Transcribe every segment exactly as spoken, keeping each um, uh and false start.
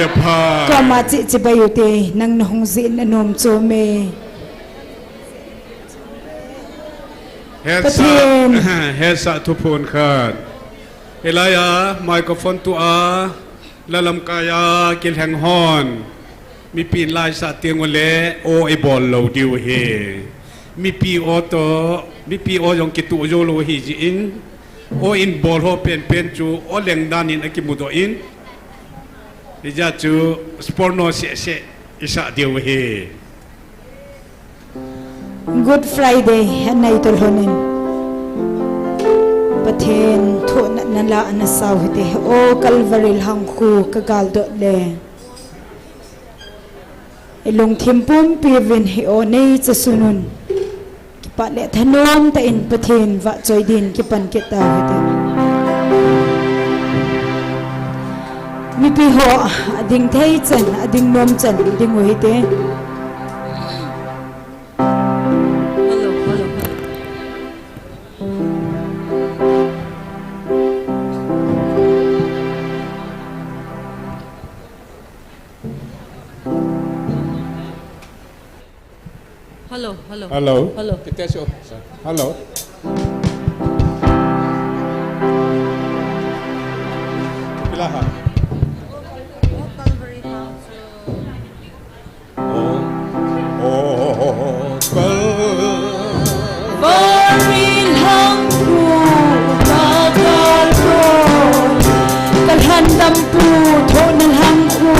Pha. Koma chi chibai u te, nang na hung jih na nom chom e. Hesa, Pathen. Hesa thuphon khat. Hilai a microphone tua, la lamkai a kilheng hon. Mipi in laisah teng ule, aw i bol lou diu ahi. Mipi aw toh, mipi aw jong kituh jou lou ahi jeh in, aw in bol ho penpen chu, aw leng dan in akimudoh in. Hijeh chun, sport no seh seh, i sah diu ahi. Good Friday, anai toh lhon in. Pathen, thohna na la ana sao hite, aw Calvary lhangkhu ka galdot le. I lungthim pumpi uvin hi aw nei chasun un. Kipah le thanom tah in Pathen vahchoi din kipan kit tau hite. Mipi ho ading thei chan, ading nom chan, ding u hite. Hello, hello, hello. Hello, hello. Hello. Hello. Kita show. Hello. Pila ha? Oh, oh, oh, oh, oh. Bari lang ku tagal ko. Kalhan dampu, thohna lhangkhu.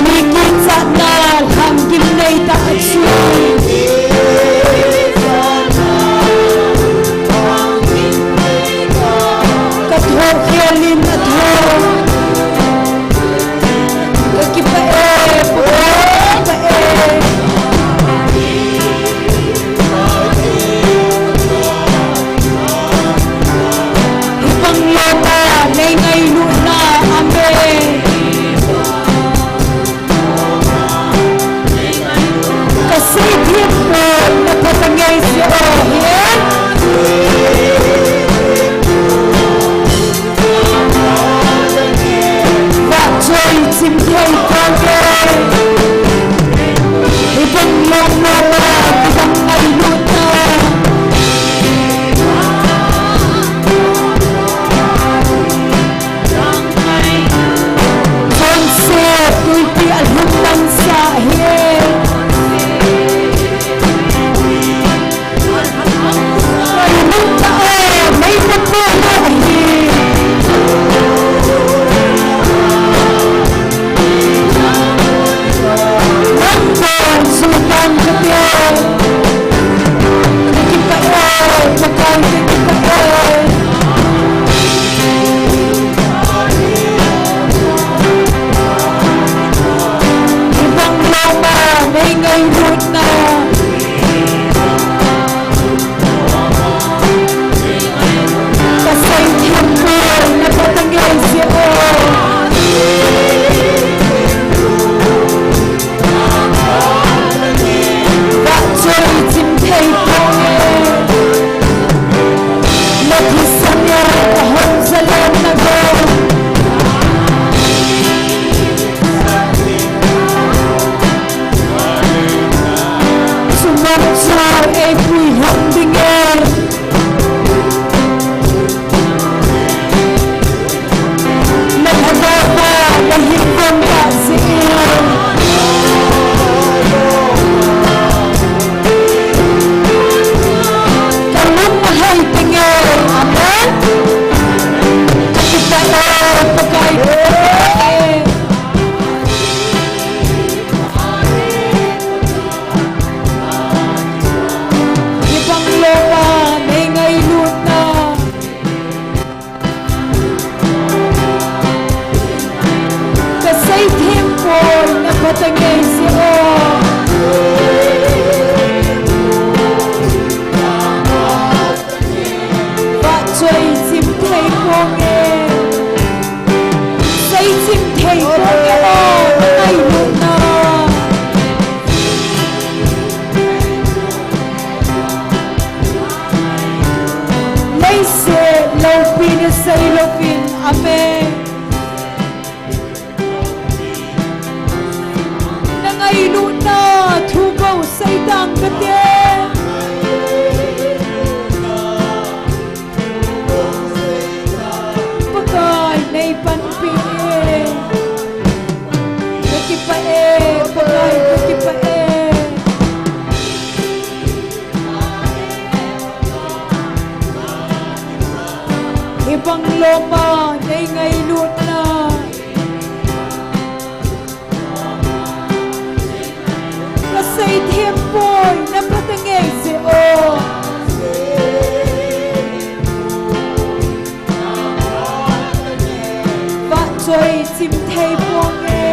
Mi kichatna lhang gimnei tah a chu. Ka thoh khel in a thoh. Ka kipah e, ka kipah e. Hibang lama nei ngailutna, amen. Ka seithem pon na phatah ngei jeh u ahi. Vahchoi chim thei ponge. Hibang lama, hibang ngailutna. Chonset tuipi alhung langsah hi. Ngailutna o, nei tapona ahi. Nang kon sutan kate. Ka kipah e, Pakai ka kipah e. Hibang lama nei ngailutna. Ka seithem pon na phatah ngei jeh u. Vahchoi chim thei ponge. Na thisan e, ka hon jalen na go. Sumang chu eipui lhon ding e. Na lhagao pa, na hin kon ta jeh in. Ka lung ahoi tenge, amen. Ka kipah e, Pakai. Hibang lama nei ngailutna. Ka seithem pon na phatah ngei jeh u. Vahchoi chim thei ponge. Seichim thei ponge o, ngailutna. Leiset Lopi nasei louvin, amen. Na ngailutna thu bou sei tang kate. Pakai nei panpi e. Ka kipah e, Pakai ka kipah e. Hibang loma nei ngailutna. Ka seithem poi, na phatah ngei jeh o. Vahchoi chim thei ponge.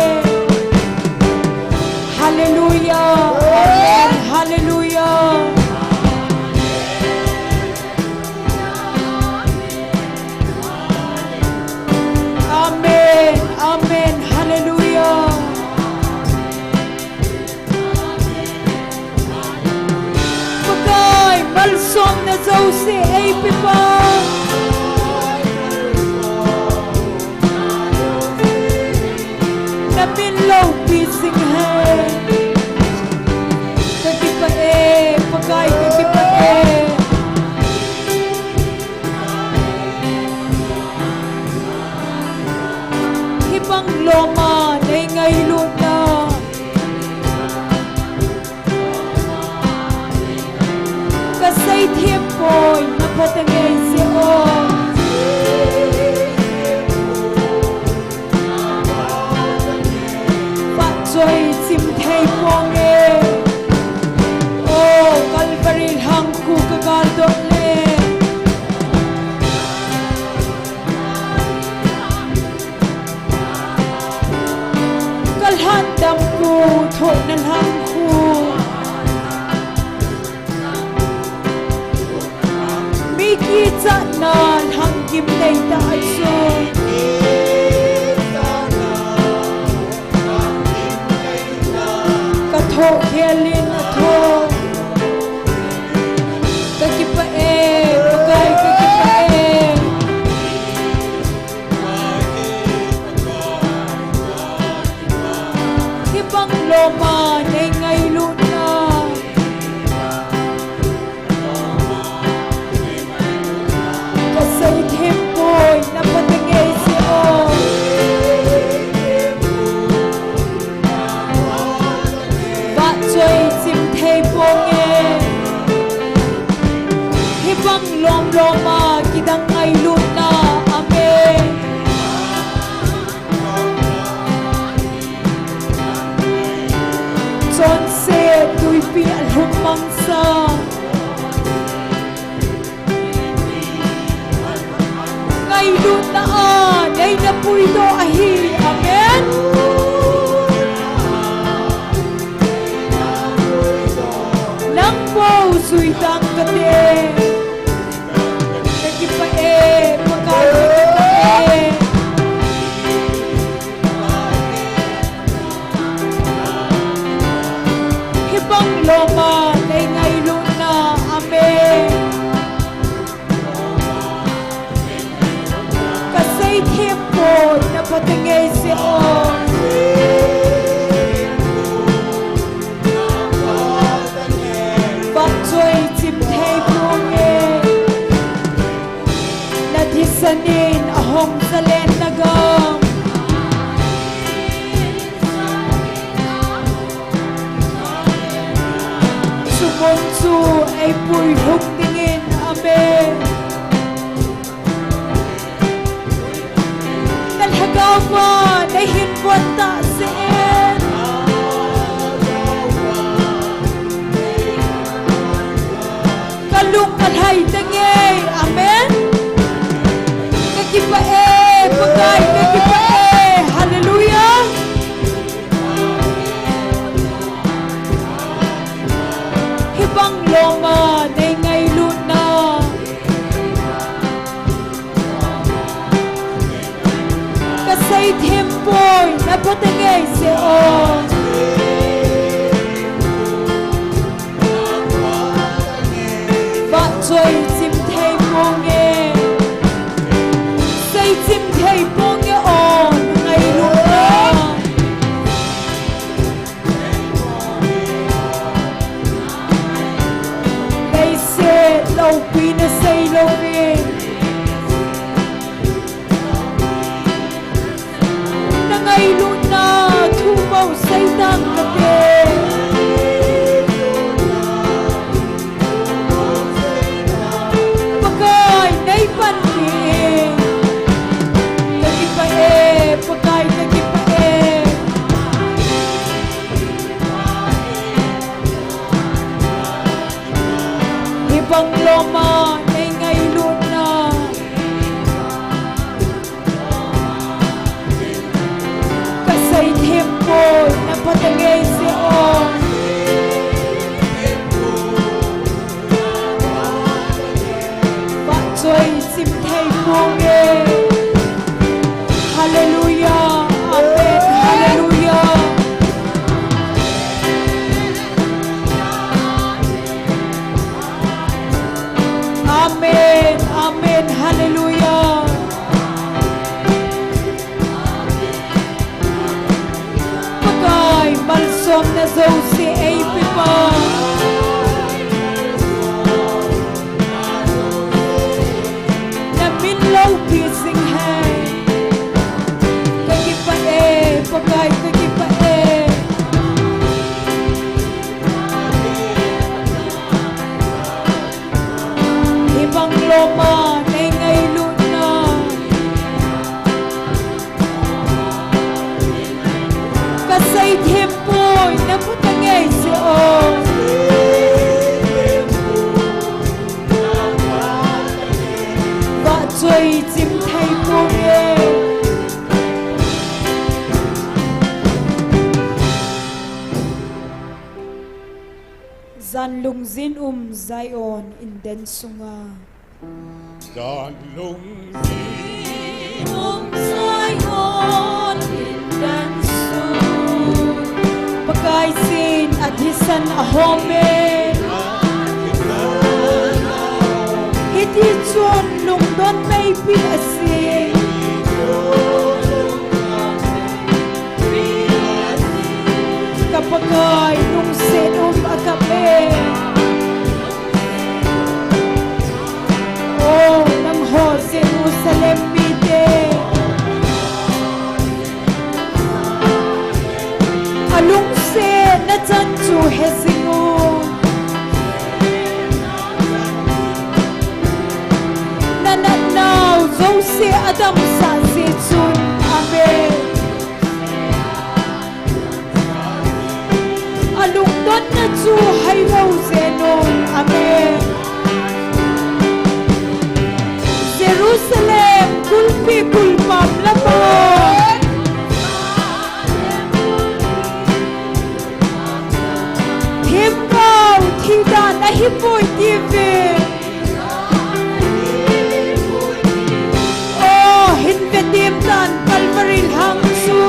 Hallelujah. Amen. Hallelujah. Amen. Amen. Hallelujah. Pakai, malsomna jouse eipe pa. Na min loupi jing hen. Ka kipah e, Pakai, ka kipah e. Hibang loma nei ngailutna. Ka seithem poi, na phatah ngei jeh o. Vahchoi chim thei ponge. O, Calvary lhangkhu ka galdoh le. Ka lhandam khu, thohna lhangkhu. Mi kichatna lhangkim nei tah chu. Ka thoh khel in a thoh. Ka kipah e, Pakai ka kipah e. Hibang loma nei ngailutna. Ka seithem poi, na phatah ngei jeh o. Vahchoi chim thei ponge. Hibang lom loma kidang ngailutna. Amen. Chonset tuipi a lhum mangcha. Ngailutna a nei na puidoh ahi. Amen. Nang bou jui tang kate. Ka kipah e, Pakai ka kipah e. Hibang loma nei ngailutna, amen. Ka seithem poi, na phatah ngei jeh o. Vahchoi chim thei ponge. Na thisan in ahung zalenna gam. Chu mun chu eipui lhung dingin, amen. Na lhagao pa, na hin von tah sen. Ka lung ka lhai tenge, amen. Ka kipah e, Pakai, ka kipah e, hallelujah. Hibang loma nei ngailutna. Ka seithem poi, na phatah ngei jeh o. Vahchoi chim thei ponge. Hallelujah. Amen. Hallelujah. Amen. Amen. Hallelujah. Pakai, malsomna jouse eipe pa. Namin loupi jing hen. Kakipah e, Pakai, kakipah e. Hibang loma nei ngailutna. Kasei thempoi, nakhut a ngei jeh o. Vahchoi chim thei ponge. Jan lungjin um Zion inden sunga. Jan lungjin um Zion inden sung. Pakaiyin athisan ahome. Hitichun lungdon meipi ase. Ka Pakai lungset um akap e. O, nangho Jerusalem mite. Alungsetna chan chu hejing un. Nanatnau jouse adamsah jeh chun. Amen. Alungdonna chu hailou jeh un. Amen. Jerusalem kulpi kulpam lama. Themgao thidan ahipoi tive. O, hin vetem tan Calvary lhang chu.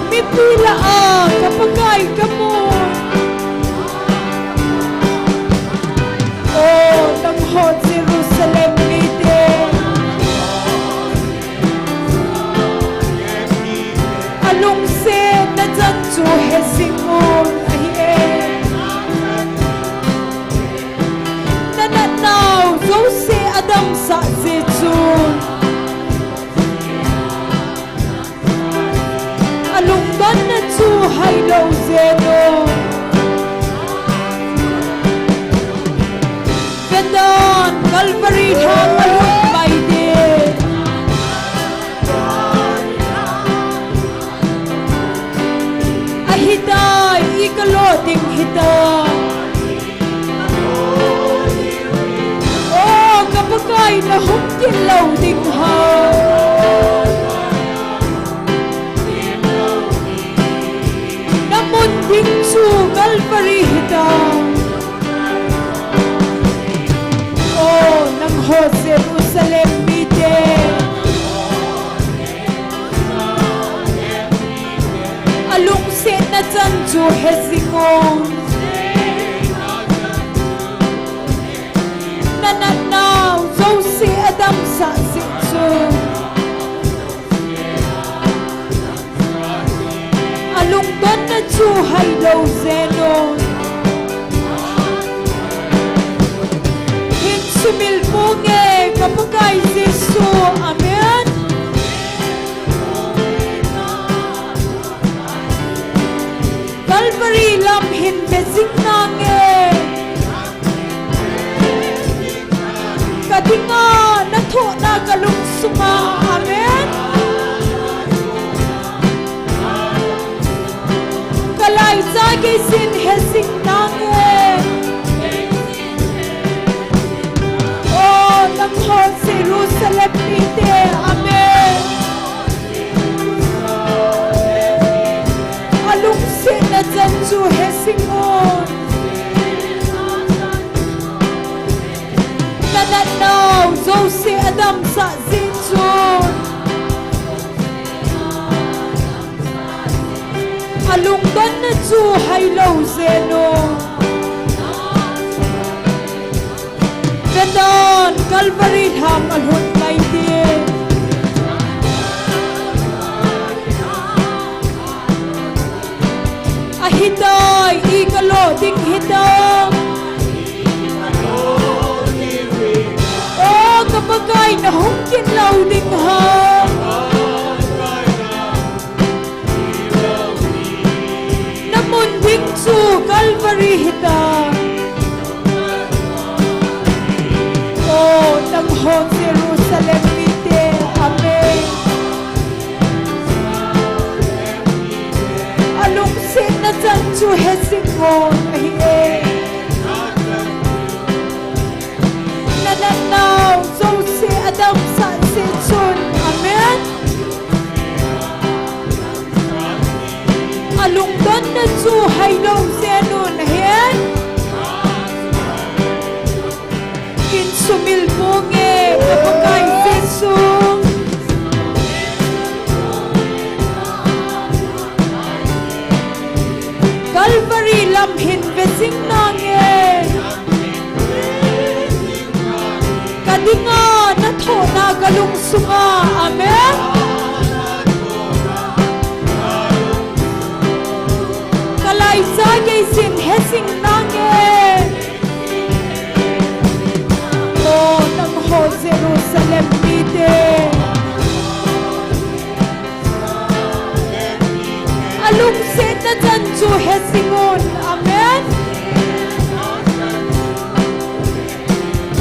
Mipi lah a ka Pakai kamu. O, nangho Jerusalem mite. Alungsetna chan chu hejing un ahi e. Nanatnau jouse adamsah jeh chun. Alungdonna chu hailou jeh un. Vetan Calvary lhang alut mai te. Ahitai, i kalo ding hitai. O, ka Pakai nahung kit lou ding ham. Namun ding chu Calvary hitai. O, nangho Jerusalem mite. Alungsetna chan chu hejing un. Nanatnau jouse adamsah jeh chun. Alungdonna chu hailou jeh un. Hin sumil ponge ka Pakai Jesu. Amen. Calvary lam hin ve jing nange. Ka dinga nathohna ka lungsunga. Amen. Ka laicha geiyin hejing nange. O, nangho Jerusalem mite. Amen. Alungsetna chan chu hejing un. Nau jouse adamsah jeh chun, alungdonna chu hailou jeh un. Vetan Calvary lhang alhun lai te. Ahitai, i kalo ding hitam. O ka Pakai, nahung kit lou ding ham. Namun ding chu Calvary hitam. O nangho Jerusalem mite, amen. Alungsetna chan chu hejing un ahi e. Nanatnau jouse adamsah jeh chun, amen. Alungdonna chu hailou jeh un ahi. Kin sumil ponge, ka Pakai Jesu. Calvary lam hin ve jing nange. Ka dinga nathohna ka lungsunga, amen. Ka laicha gei jin hejing nange. O nangho Jerusalem mite, alungsetna chan chu hejing un, amen.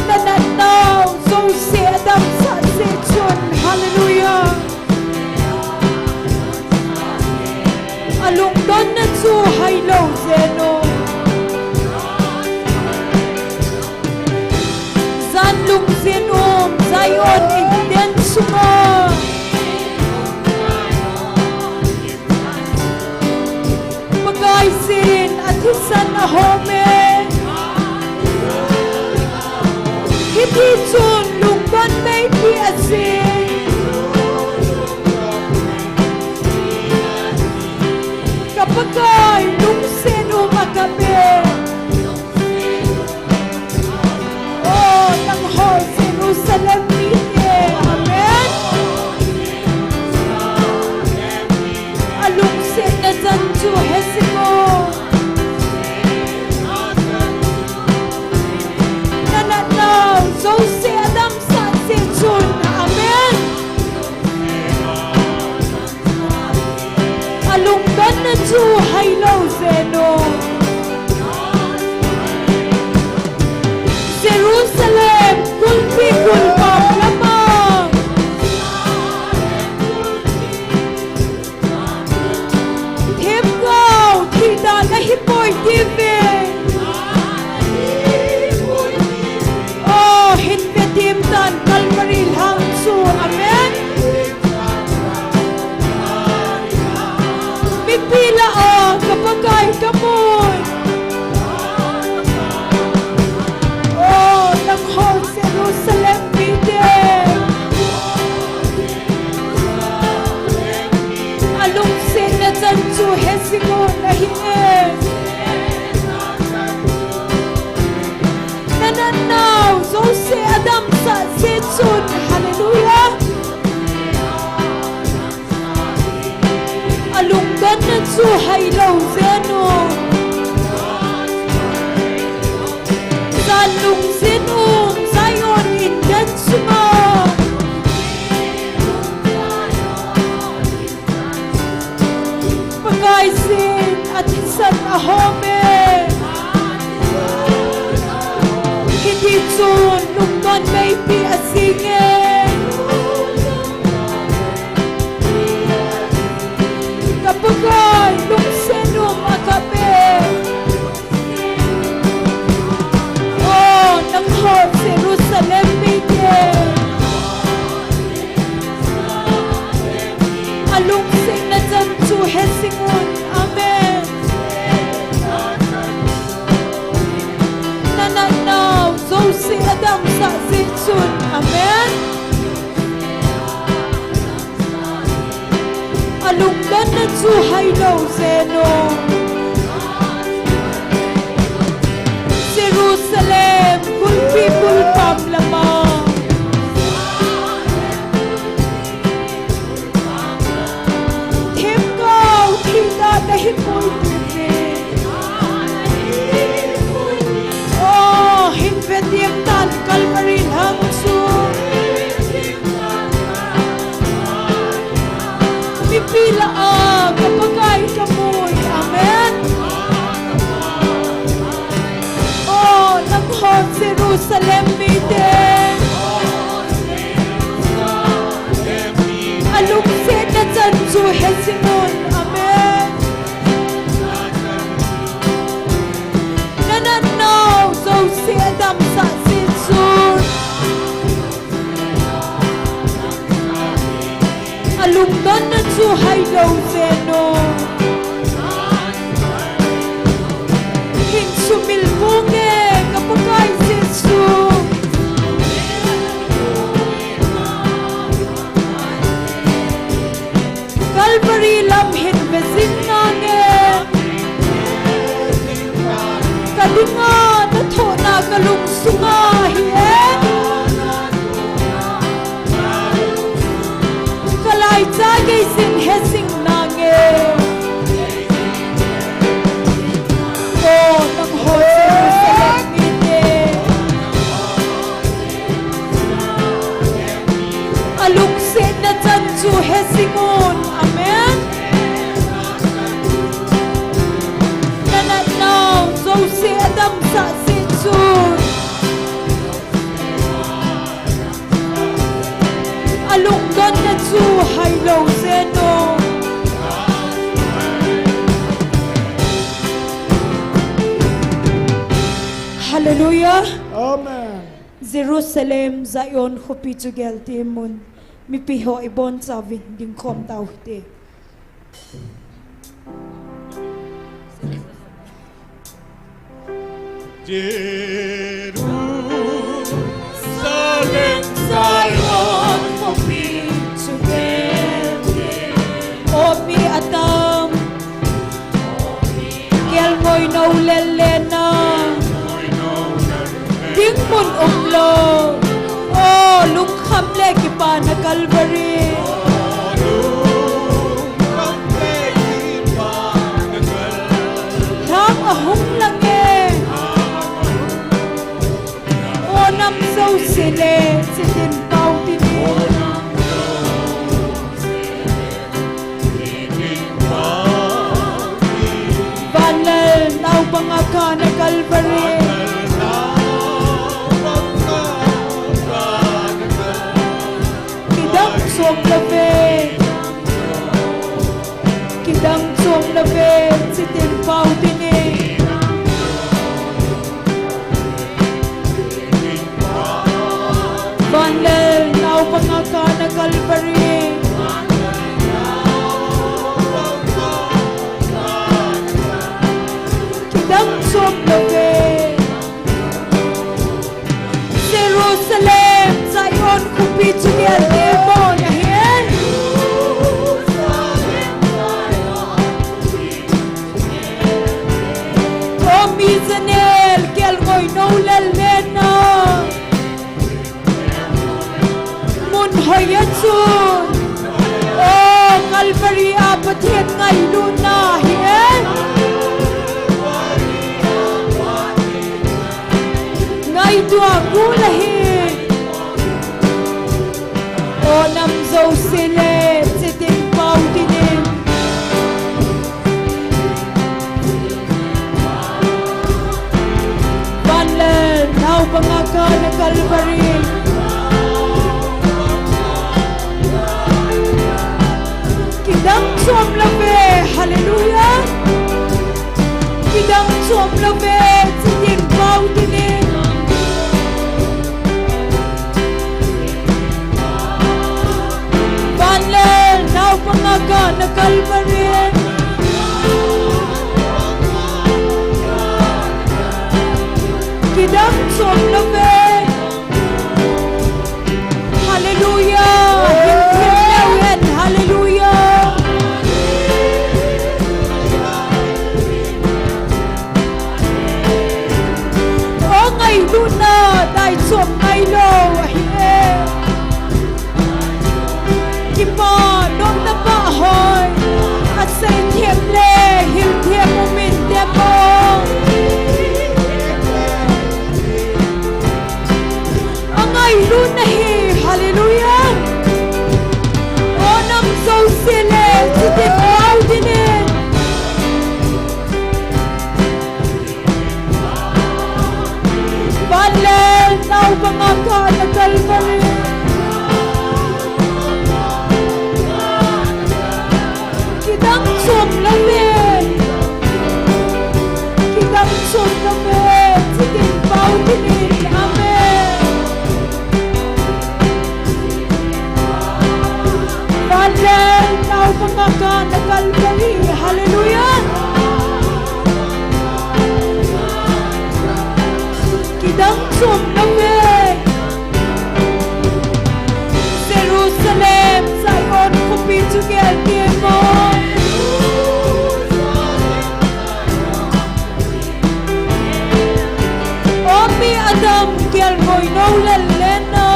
Nanatnau jouse adamsah jeh chun, hallelujah. Alungdonna chu hailou jeh un. Jan lungset um Zion in den sunga, Pakaiyin athisan ahom e. Hiti chun lungdon meipi ajing. Ka Pakai lungset um akap e. O nangho Jerusalem mite, amen. Alungsetna chan chu hejing un. Nanatnau jouse adamsah jeh chun, amen. Alungdonna chu hailou jeh un. Jerusalem kulpi kulbam lama, themgao thihdan ahipoi tive. O hin ve themtan Calvary lhang chu, amen. Mipi lah a ka Pakai kamun. O nangho Jerusalem mite, alungsetna chan chu hejing un ahi e. Nanatnau jouse adamsah jeh chun, hallelujah. Alungdonna chu hailou jeh un. Jan lungset um Zion in den sunga, Pakaiyin athisan ahom e. Hiti chun lungdon meipi ajing e. Ka Pakai lungset um akap e. O nangho Jerusalem mite, alungsetna chan chu hejing un, amen. Nanatnau jouse adamsah jeh Sun, amen. Alungdonna chu hailou jeng o. Jerusalem, kulpi kulpam lama. Themgao thina nahi poi ti. Oh, hin ve ding tan Calvary lang chu. Mipi lah a, ka Pakai ka mui. Amen. Oh, nangho Jerusalem mite. Alungsetna chan chu hejing un. Amen. Nanatnau jouse adamsah jeh chun. Alungdonna chu hailou jeng o. Hin sumil ponge ka Pakai Jesu. Calvary lam hin ve jing nange. Ka dinga nathohna ka lungsunga hi e. Ka laicha gei jin hejing nange. O nangho Jerusalem mite. Alungsetna chan chu hejing un. Amen. Nanatnau jouse adamsah jeh chun. Alungdonna chu hailou jeng o. Hallelujah. Amen. Jerusalem, Zion khopi chu gel temun. Mipi ho ibonchauvin dingkhom tau hite. Jerusalem, Zion khopi chu gel temun. O mi atam. Kelngoi nou lel lena. Dingmun umlou. O lungkham le kipana Calvary. Lhang ahung lange. O nam jouse le, chitin pao tine. Van le naobanga kana Calvary. Kidang chom lou ve. Kidang chom lou ve, chitin pao tine. Van le naobanga kana Calvary. Kidang chom lou ve. Jerusalem, Zion khopi chu gel temun ahi. O mi janel, kelngoi nou lel lena. Mun hoi a chun. O Calvary a Pathen ngailutna hi e. Ngaito a kul ahi. O nam jouse le, chitin pao tine. Van le naobanga kana Calvary. Kidang chom lou ve, hallelujah. Kidang chom lou ve, chitin pao tine. Van le naobanga kana Calvary. Kidang chom lou ve. Ngailutna daichom ngailou ahi e. Kipa nomna pahoi, asei them le hil them umin them o. Angailutna hi, hallelujah. O nam jouse le, chitin pao dingin. Vanlel naobang a kana Calvary. Kidang chom love. Kidang chom love. Chitin pao dingin. Amen. Vanlel naobang a kana Calvary. Hallelujah. Kidang chom love. Jerusalem, Zion khopi chu gel temo. O mi adam, gel ngoi nou lel le na.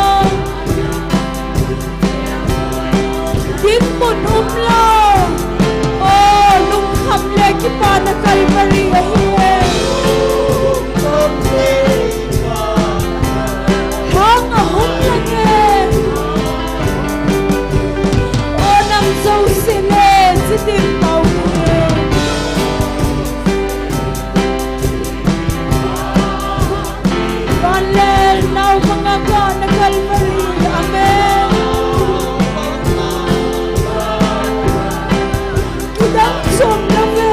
Dinmun umlou. O, lungkham le kipana Calvary ahi e. Lhang ahung lang e. O, nam jouse le, chitin pao e. Vanlel naobang a kana Calvary. Amen. Kidang chom love.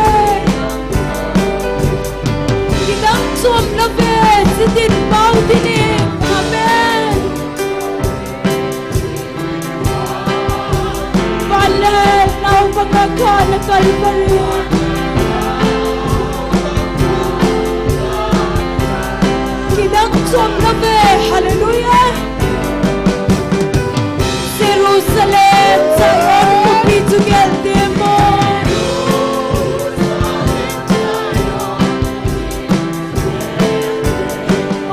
Kidang chom love. Chitin pao dingin. Amen. Vanlel naobang a kana Calvary. Kidang chom love. Hallelujah. Jerusalem, Zion khopi chu gel temo.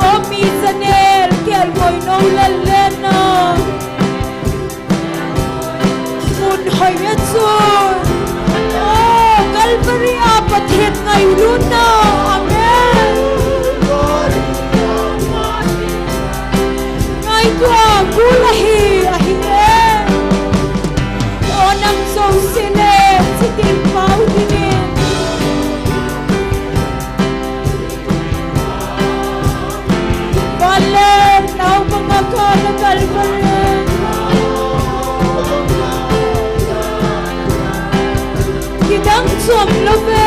O mi janel, gel ngoi nou lel le na. Mun hoi a chun. O, Calvary a Pathen ngailutna. Amen. Ngaito a kul ahi, ahi e. O nam jouse le, chitin pao dingin. Vanlel naobang a kana Calvary. Kidang chom love.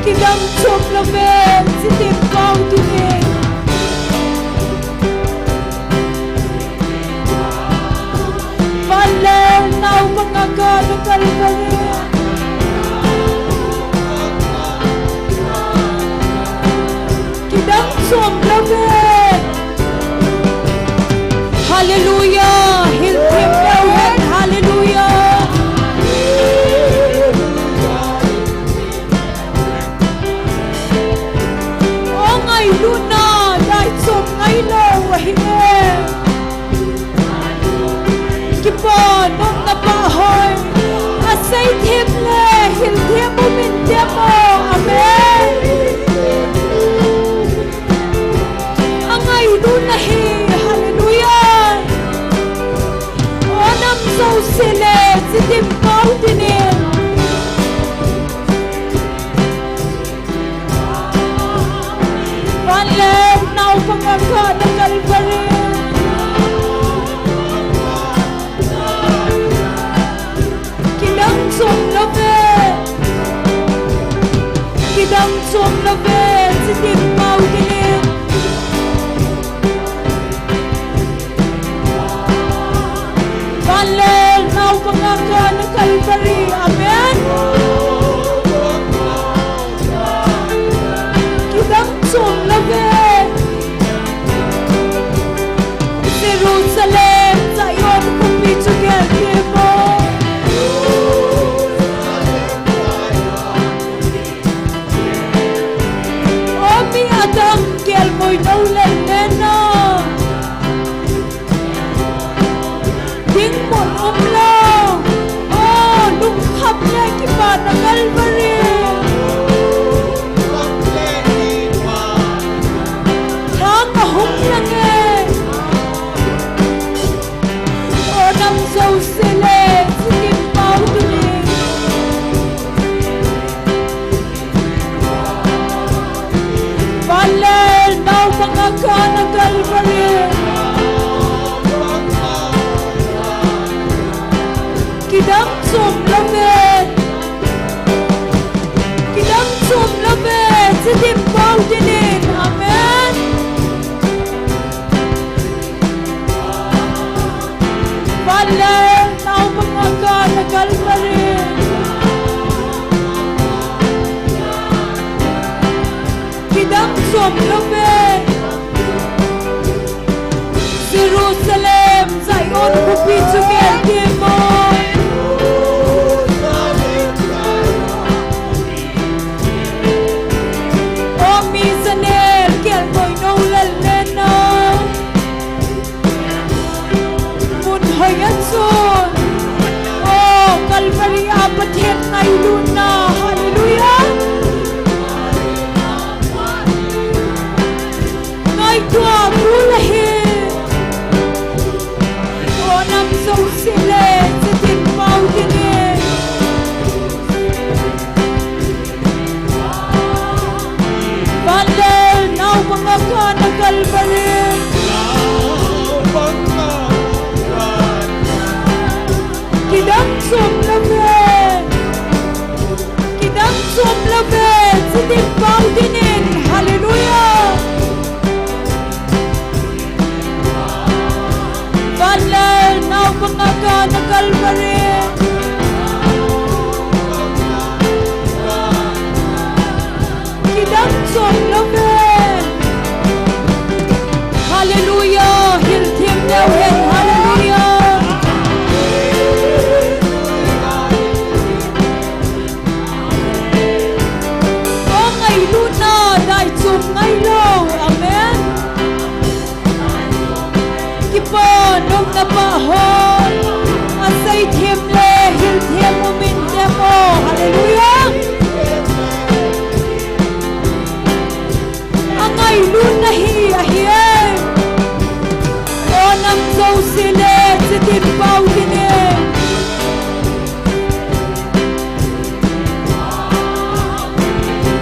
Kidang chom love. Chitin pao dingin. Vanlel naobang a kana Calvary. Kidang chom love. Hallelujah. Hil them lou hen. Hallelujah. O ngailutna daichom ngailou ahi e. Kipa nomna pahoi, asei them le hil them umin them o. Amen. Angailutna hi, hallelujah. O nam jouse le, chitin pao dingin. Vanlel naobang a kana Calvary. Kidang chom love. Kidang chom love. Chitin pao dingin. Vanlel naobang a kana Calvary. Amen. Kidang chom love. Jerusalem, Zion khopi chu gel temo. O Lou lel lena. Dingmun umlou. Oh, lungkham le kipana Calvary. Lhang ahung lenge. Oh, nam jouse le, chitin pau tuni. Vanlel naubang a kana Calvary. Kidang chom love. Kidang chom love. Chitin pau tinin. Amen. Vanlel naubang a kana Calvary. Kidang chom love. Jerusalem, Zion khopi chu gel temo. O mi Janel, gel boi nou lel lena. Mun hoi a chun. Oh, Calvary a Pathen ngailutna. Hallelujah. Ngaito a kul ahi. Oh, nam jouse le, chitin pau tinin. Vanlel naubang a kana Calvary. Kidang chom love. Kidang chom love. Chitin pau tinin. Hallelujah. Vanlel naubang a kana Calvary. Kidang chom love. Hallelujah. Hilthem leu hen. Hallelujah. O ngailutna dai chom ngailou. Amen. Kipa nomna pa ho. Asei them le, hil them umin temo. Hallelujah. Angailutna hi ahi e. O nam jouse le, chitin pau tinin.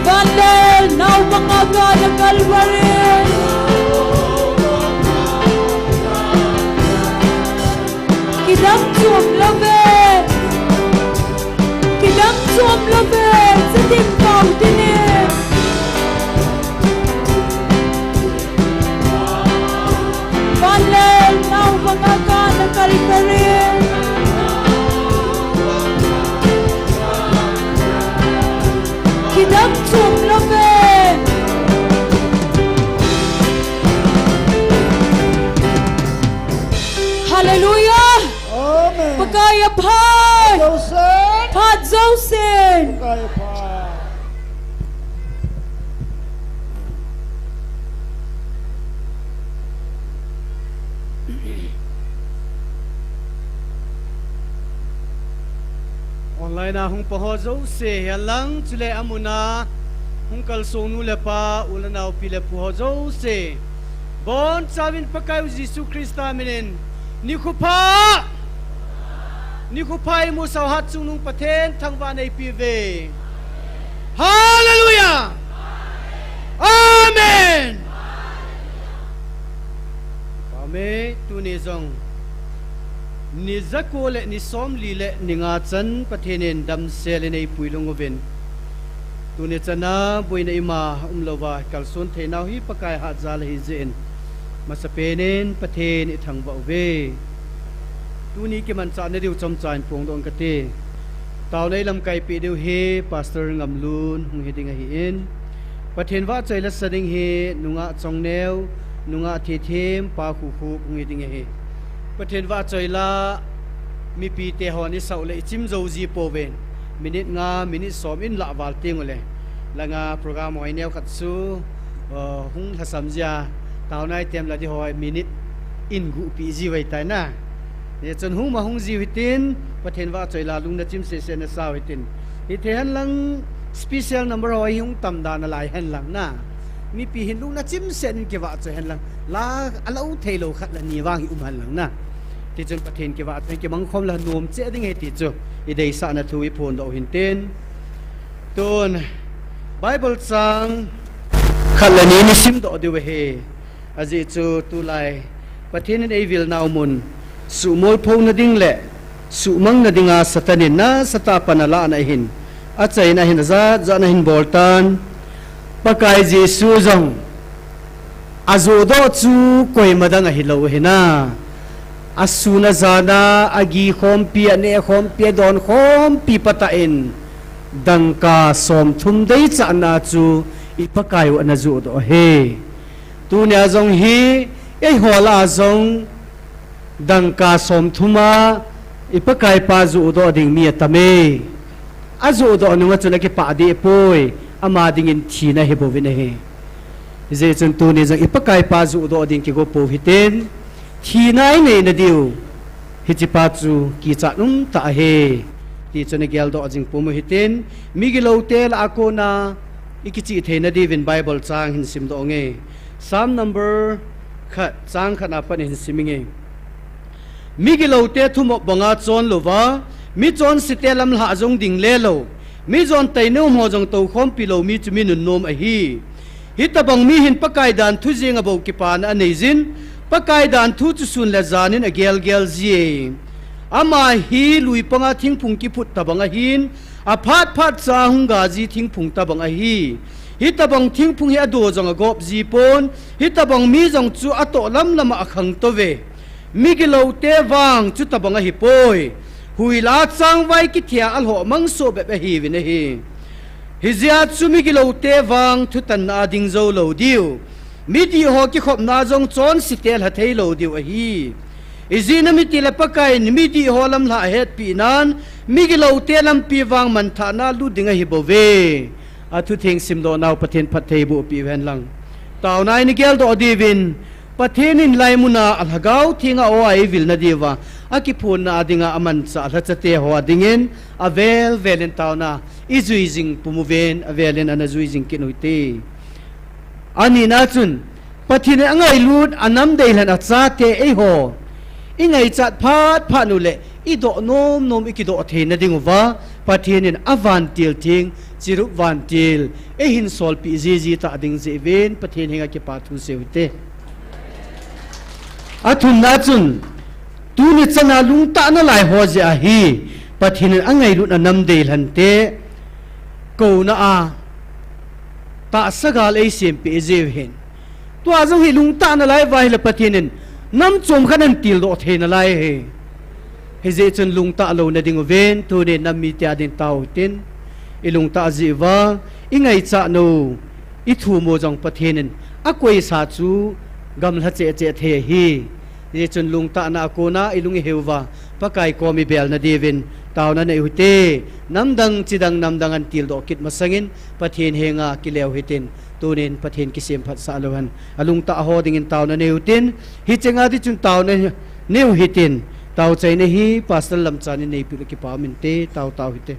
Vanlel naubang a kana Calvary. Kidang chom love. Kidang chom love. Chitin pau tinin. Vanlel naubang a kana Calvary. Kidang chom love. Hallelujah. Amen. Pakai apha. Phat jousen. Phat jousen. Pakai apha. Online a hung pang ho jouse, hilang chule amun a hung kalsong nu le pa, u le nao, pi le pu ho jouse. Bonchauvin Pakai u Jesu Christa minin, nikho pha! Nikho pha imusah u hatchungnung Pathen thangvahna eipe uve. Hallelujah! Amen! Amen. Tuni jong ni jako le ni somli le ni nga chan Pathen in damsel in eipui lhung uvin. Tuni chan a boina ima umlouva kalson theinau hi Pakai hatjal ahi jeh in, masapen in Pathen ithangvah uve. Tuni kimanchahna diu chomcha in phongdoh ing kate. Taona eilamkai peh diu hi Pastor Ngamlun hung hiding ahin. Pathen vahchoi la sa ding hi nungah Chongneo, nungah Thethem, Pa Khukhup hung hiding ahi. Pathen vahchoi la mipite hon isah uleh ichim jou ji pouve. Minute nga, minute som in lah val teng uleh. Langa program hoi neo khat chu Hung lhasam jia, taona item la di ho minute in guh pi ji vai tai na. Hijeh chun hung ma hung jiu hitin, Pathen vahchoi la lungna chimseh seh na sau hitin. Hithei hen lang special number ho hi hung tam dan a lai hen lang na. Mipi hin lungna chimseh in kivahchoi hen lang. La alou thei lou khat la ni vang hi um hen lang na. Tichun Pathen kivahchoi kimang khom la nom cheh ding ahi ti chu. I deisah na thu i phondoh u hintin. Tun, Bible chang khat le ni ni simdoh diu ahi. Ajeh chu tulai Pathen in eivil nau mun suhmolpho na ding le suhmang na dinga Satan in nasatah a pan a lah na ahin, achaina ahin, ajat jat na ahin bol tan. Pakai Jesu jong ajohdoh chu koima dang ahilou ahi na. Asun ajan a, agi khompi, aneh khompi, adon khompi patah in, dangka somthum deichatna chu i Pakai u ana johdoh ahi. Tunia jong hi, eiho lah a jong, dangka somthum a, i Pakai pa johdoh ding mi atam e. Ajohdoh nunga chun akipah deh poi, ama dingin thina ahi bouvin ahi. Hijeh chun tuni jong i Pakai pa johdoh ding kigo pou hitin, thina i nei na diu, hiche pa chu kichat um tah ahi. Tichun i geldoh jing pum u hitin, migilou te lah a kona i kichih thei na diuvin Bible chang hin simdoh nge. Psalm number khat, chang khat na pat hin sim nge. Migilou te thumop banga chon louva, michonse te lamlhah jong ding le lou, mijon tainom ho jong toukhompi lou mi chu mi nunnom ahi. Hitobang mi hin Pakai dan thu jeng a bou kipana anei jin, Pakai dan thu chu sun le jan in agel gel ji e. Ama hi lui panga thingphung kiphut tobang ahin, aphat phat cha hung ga ji thingphung tobang ahi. Hitobang thingphung hi ado jong agop ji pon, hitobang mi jong chu atoh lam lam a akhangtou ve. Migilou te vang chutobang ahipoi. Huila changvai kithia alhoh mang soh bep ahiuvin ahi. Hijeh a chu migilou te vang thutanna a ding jou lou diu, midih ho kikhopna jong chonse te lha thei lou diu ahi. Ijeh inem itile Pakai in midih ho lamlhah ahetpeh nan, migilou te lampi vang manthahna lut ding ahi bouve. Athutheng simdoh nau Pathen phatthei boh peh uhen lang. Taona in i geldoh diuvin, Pathen in hilai muna a Lhagao Theng a aw a eivil na diuva, akiphonna a dinga amanchah lhacha te ho a dingin, avel vel in taona i jui jing pum uven, avel in ana jui jing kit u hite. Anina chun, Pathen in angailut anam deilhen achate eiho i ngaichat phat phat u le, i doh nom nom i kidoh theina diuva, Pathen in avantil theng, chirup vantil, eihin solpeh jiji ta ding jeh uvin, Pathen henga kipa thu seiu hite. Athumna chun, tuni chana lungtah nalai ho jeh ahi, Pathen in angailut anam deilhen te, kouna a, tahsa gal eisempeh jiu hin. Tua jong hi lungtah nalai uva ahile Pathen in, nam chom khat ahin tildoh thei nalai ahi. Hijeh chun lungtah louna diuvin, tuni nam mite a ding tao hitin, i lungtah jeh uva, i ngaichat u, i thum u jong Pathen in akoisa chu gamla cheh cheh thei ahi. Hijeh chun lungtahna a kona i lung i heuva, Pakai kom i belna diuvin, taona nei u hite, namdang chidang namdang ahin tildoh kit masangin, Pathen henga kile u hitin, tunin Pathen kisemphatsah leu hen, alungtah ho dingin taona nei u hitin, hichenga ding chun taona nei u hitin, taochaina hi Pastor Lamchan in neipeh le kipa um inte, tao tao hite.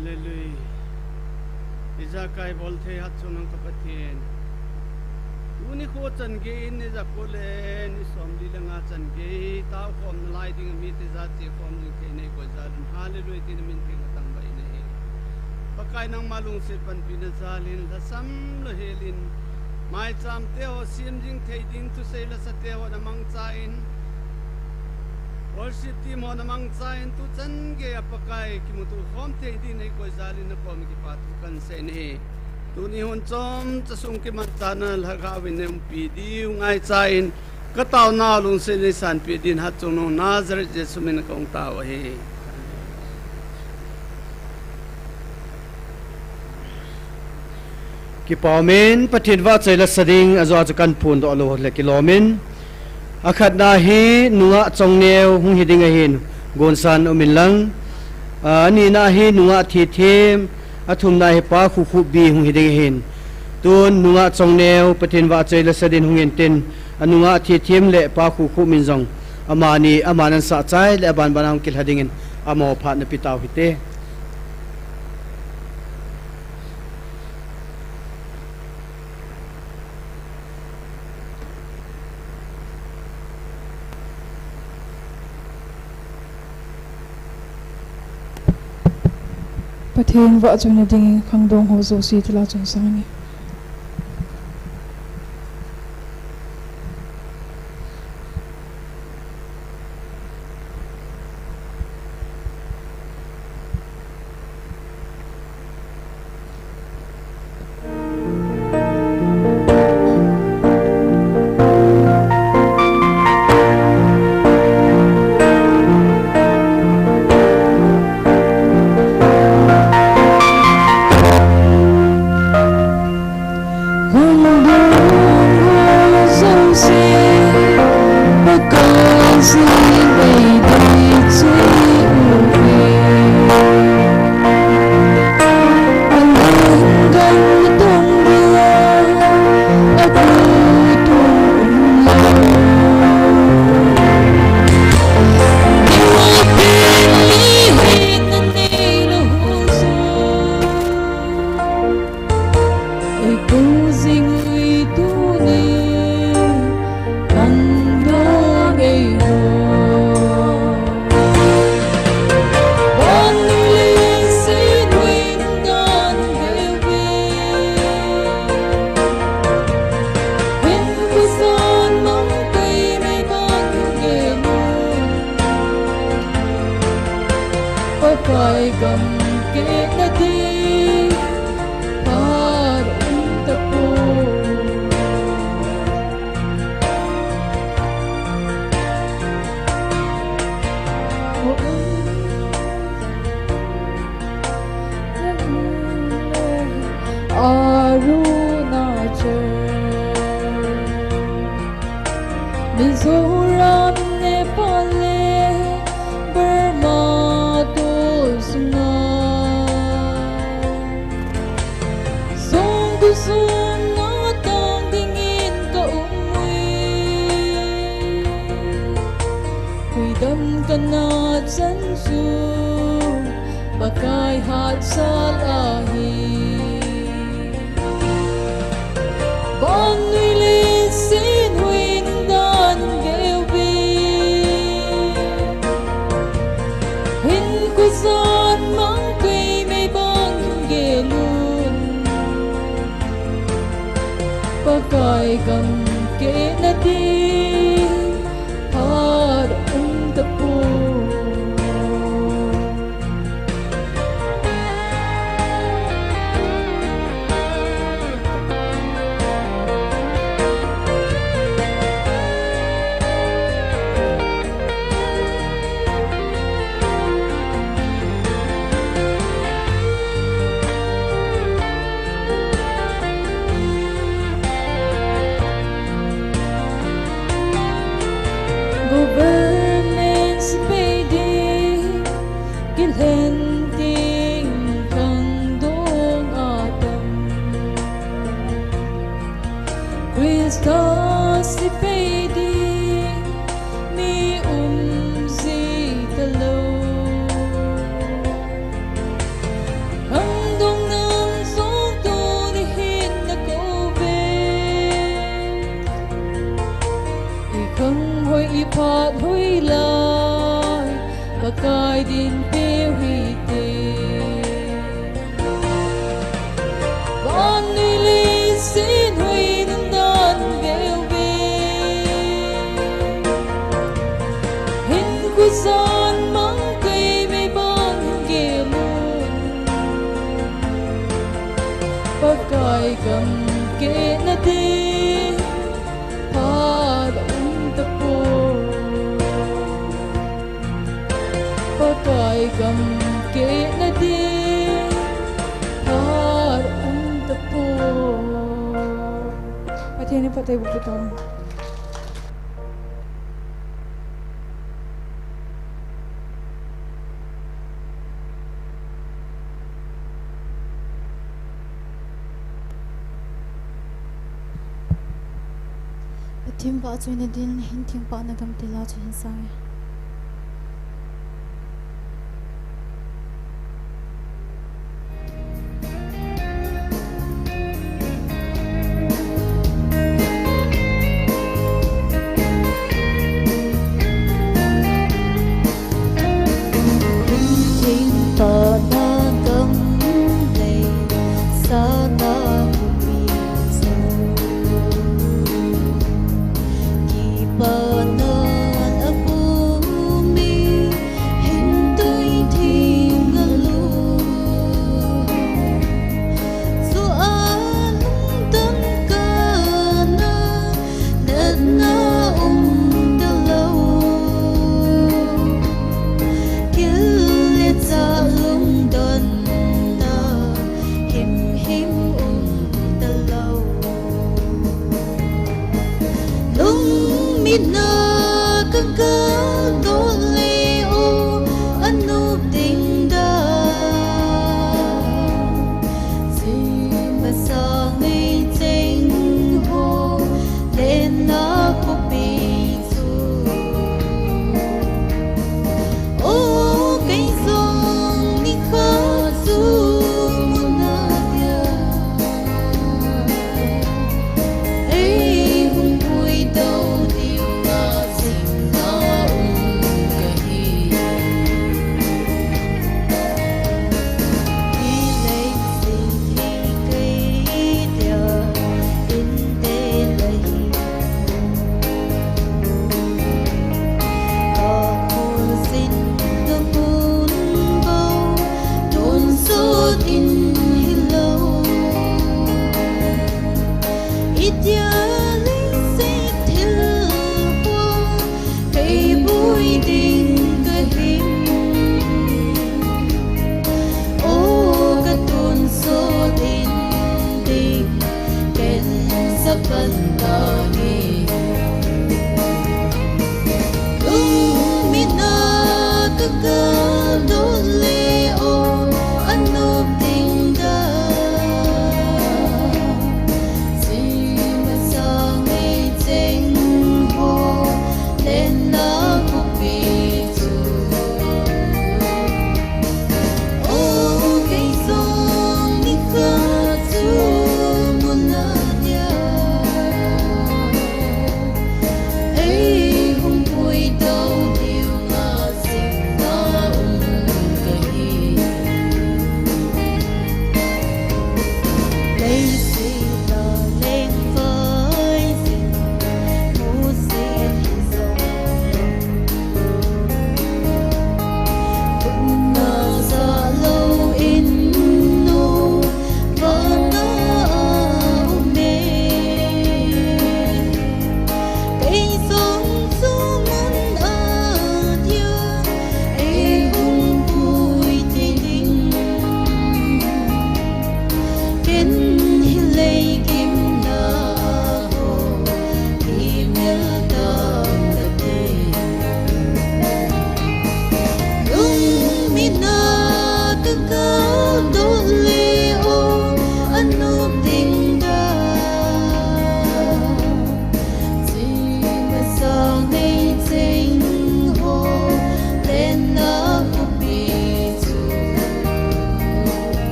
Hallelujah. Ijakai bolthei hatchungnung ka Pathen. Tuni kho chan gei in, ijakai le ni somli le nga chan gei, taokhomna lai ding a mite jache khom jing thei nei koi jal in. Hallelujah, tina min theng atang bai nei. Pakai nangma lungset panpina jal in, lhasam lou hel in, maicham te ho sem jing thei ding thusei lasa te ho na mangcha in, worship team ho na mangcha in, tu chan gei a Pakai kimuto khom thei ding nei koi jal in, na kom kipa thu kan sei nei. Tuni hun chomcha sung kimanchahna lhagao in nei umpi diu ngaicha in, ka taona lungset nei sanpi din hatchungnung Nazareth Jesu min ka hung tao ahi. Kipa um in Pathen vahchoi lasa ding, ajo a chu kan phondoh lou le kilom in. Akhatna hi nungah chongneo hung hi ding ahin, gonsan um in lang. A, anina hi nungah thethem, athumna hi Pa Khukhup Bi hung hi ding ahin. Tun nungah chongneo Pathen vahchoi lasa din hung in tin, anungah thethem le Pa Khukhup min jong amani, aman an sah chai le abanban a hung kilha ding in, amaho phat na pe tau hite. Pathen vahchoina dingin khangdong ho jouse thilha chun sang ni. Pakai gam ke na di, par um ta po. Arunachal, Mizoram, Nepal le Burma tol sunga, songkul sunga tang dingin ka um uve. Huidam ka na chan chu Pakai hatsal ahi. Vannoi leiset hoi nungdan gel uve. Hinkho jan mang tuimei bang gel un. Pakai gam ke na di, phat um ta po. Ganghoi iphat hoi lai, Pakai din peh hite. Vannoi leiset hoi nundan veu ve. Hinkho jan mang kei mei bang hin gel un. Pakai gamkehna din phat um tapoi. Pakai gamkehna din phat um tapoi. Pathen in phatthei boh tahen. Pathen vahchoina din hin thengpana gamtin la chu hin sange. Thengpana gamtin la sana khopi chu kipana apumin, hin tui theng a lum. Chu a lungdon kana natna um talou. Kil le chah lungdonna himhim um talou. Lungmitna ka kal doh le o, anop ding dan. Chim masang ngei cheng ho, lenna khopi chu. O, kei jong nikhat chu muna dia ei hung puitou diu na jing na um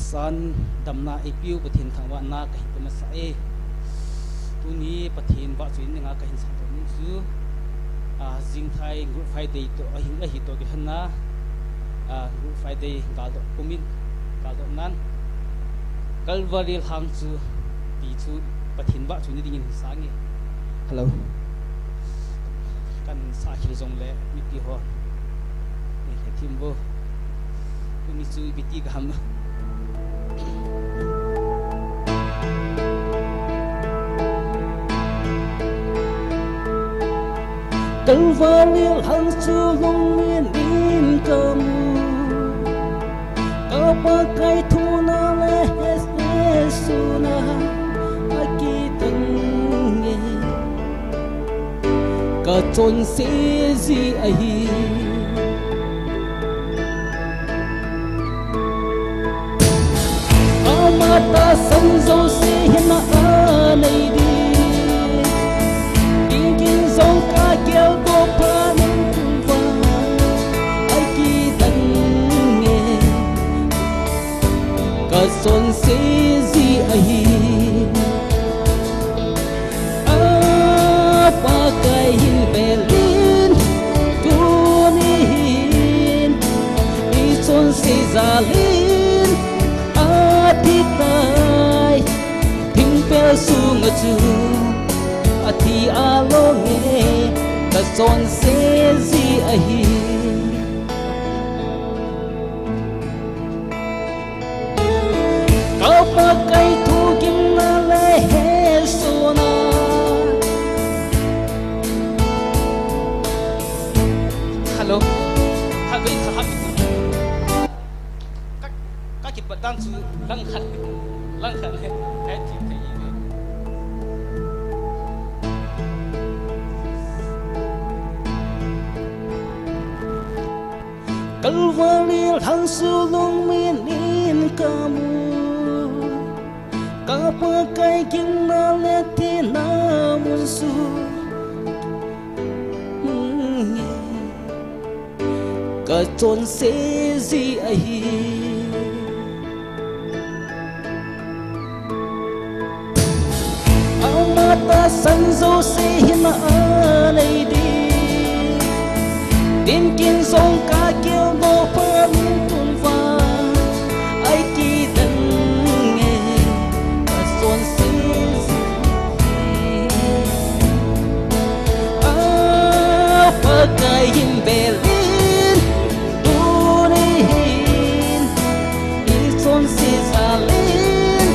San damna eipeu Pathen thangvahna kahin pe masa e. Tuni Pathen vahchoina dinga kahin sangdoh nom chu, ah, jingthai Good Friday toh ahin, ahi toh kihen a, ah, Good Friday galdoh pumin, galdoh nan Calvary lhang chu ti chu Pathen vahchoina dingin hin sang e. Hello. Kan sa khel jongle mipi ho. Ni he thim bo. Tuni chu ipi ti ka ham. Calvary lhang chu lungmin in kamu. Ka Pakai thuna le hesna suna akidang e. Ka chonse ji ahi. Ama tahsan jouse hinna anei ding. Dingin jong ka geldoh phat in tuva akidang e. Ka chonse ji ahi. A Pakai hin velin, tuni hin i chonse jalin athi tai. Thingpel sunga chu athi along e, ka chonse ji ahi. Ka Pakai thu gimna le hesona. Hello. Hello, ka ha. Ka, ka kipat dan chu lang khat. Lang khat le. Hai ti thei e. Calvary lhang chu lungmin in kamu. Ka Pakai gimna le thina mun chu. Ka chonse ji ahi. Ama tahsan jouse hinna anei ding. Dingin jong ka geldoh phat in tuva akidang e. Ka chonse ji ahi. A Pakai hin velin, tuni hin i chonse jalin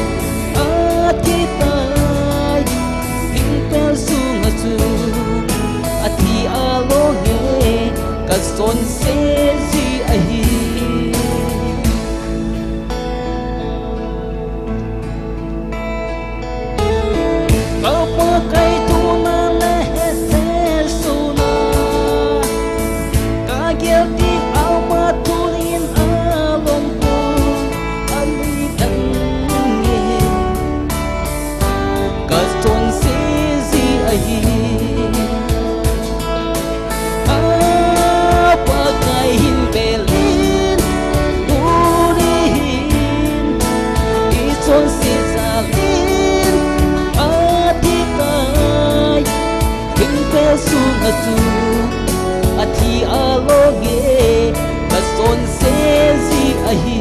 athi tai. Thingpel sunga chu athi along e, ka chonse ji ahi. Ka Pakai thuna le hesna suna. Ka gel ding ama thunin alom pu ani dang e. Ka chonse ji ahi. A Pakai hin velin, tuni hin i chonse jalin athi tai. Thingpel sunga chu athi along e, ka chonse ji ahi.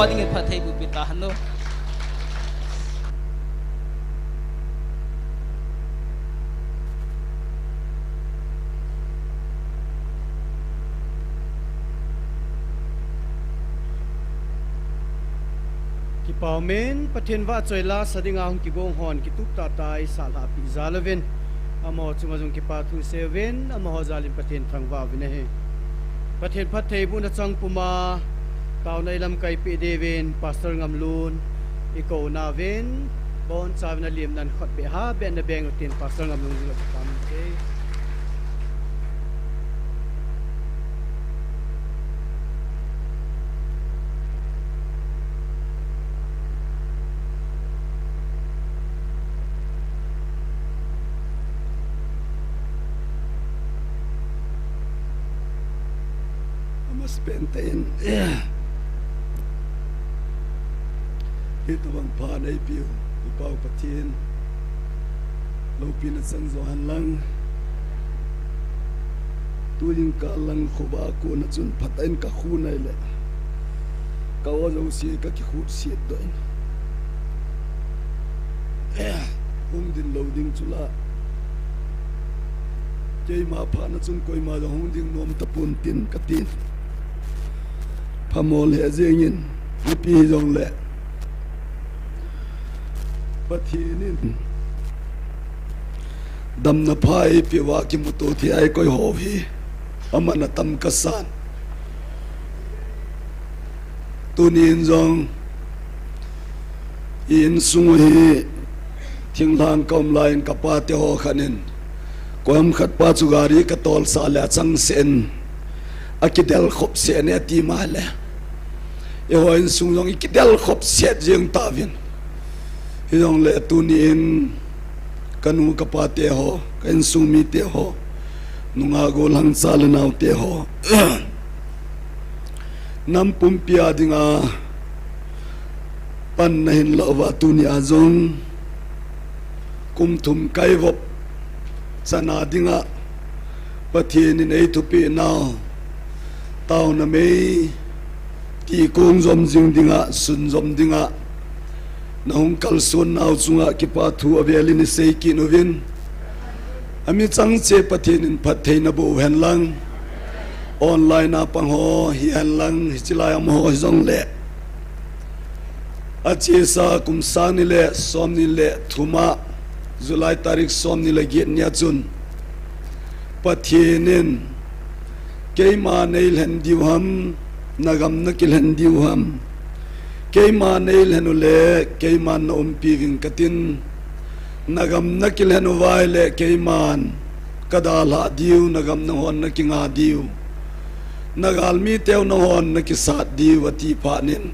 Pathen in phattheiboh pi tahen. Kipa umin, Pathen vahchoi la sa dinga hung kigong hon kitup tahtah a eisah lhahpeh jal uvin, amaho chunga jong kipa thu seiyuvin, amaho jal in Pathen thangvah uvin ahi. Pathen phattheibohna chang puma taona ilamkai peh diuvin Pastor Ngamlun ikou nauvin, boncha uvin alimna khut beh ha beh na beng utin Pastor Ngamlun jong la kipa umin. Amasapen tah in, hitobang phat eipeu i Pau Pathen loupina chang jo henlang. Tujingkah lang khovah a kona chun phatah in kakhut nai le ka-o jouse kakikhut set doh in, hung ding lou ding chu la, keima phatna chun koima jong hung ding nom tapon tin katin. Phamo lheh jengin, ipi hijongle Pathen in damna pha eipeuva kimuto thei a ikoi ho hi aman atam kasan. Tunin jong i insung u hi thinglhang kaum laiyin kapate ho khat in, koiham khat pa chu gari katolsah le achangseh in akidel khopset e ati male, eiho insung jong ikidel khopset jeng tauvin. Hijongle tunin kanu kapate ho, ka insung mite ho, nungah gollhang cha le naote ho, nam pumpi a dinga panna hinlah uva tunia jong kum thum kaivop chana dinga Pathen in eithupeh nau, taona mei tikong jom jing dinga, sunjom dinga nahung kalson nau chunga kipa thu avel in isei kit uvin. Ami chang cheh Pathen in phatthei naboh u henlang, online a pang ho hihen lang, hiche lai amaho hijongle, achesa kum sang ni le som ni le thum a, July tarik som ni le get nia chun, Pathen in, keima neilhen diu ham, nagam nakilhen diu ham, keima neilhen ule keiman naumpi uving katin, nagam nakilhen uva ahile keiman kadalhah diu, nagam nanghon nakinga diu, nagalmi teu nanghon nakisat diu ati phat in,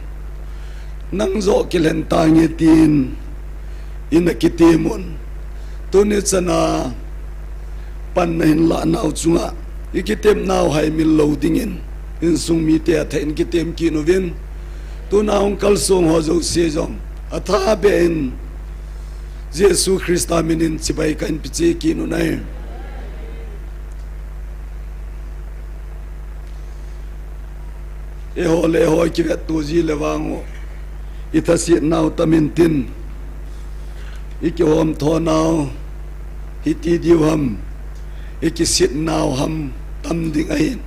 nang joh kilhen tange tin ina kitem un. Tuni chana panna hinlah nau chunga ikitem nau haimil lou dingin, insung mite athah in kitem kit uvin. Tuna hung kalsong ho jouse jong athabeh in Jesu Christa minin chibai kahin peche kit u ahi. Eiho le eiho ikivetto ji le vang u, ithaset nau tamin tin, ikihom tho nau hiti diu ham, ikisit nau ham tam ding ahin.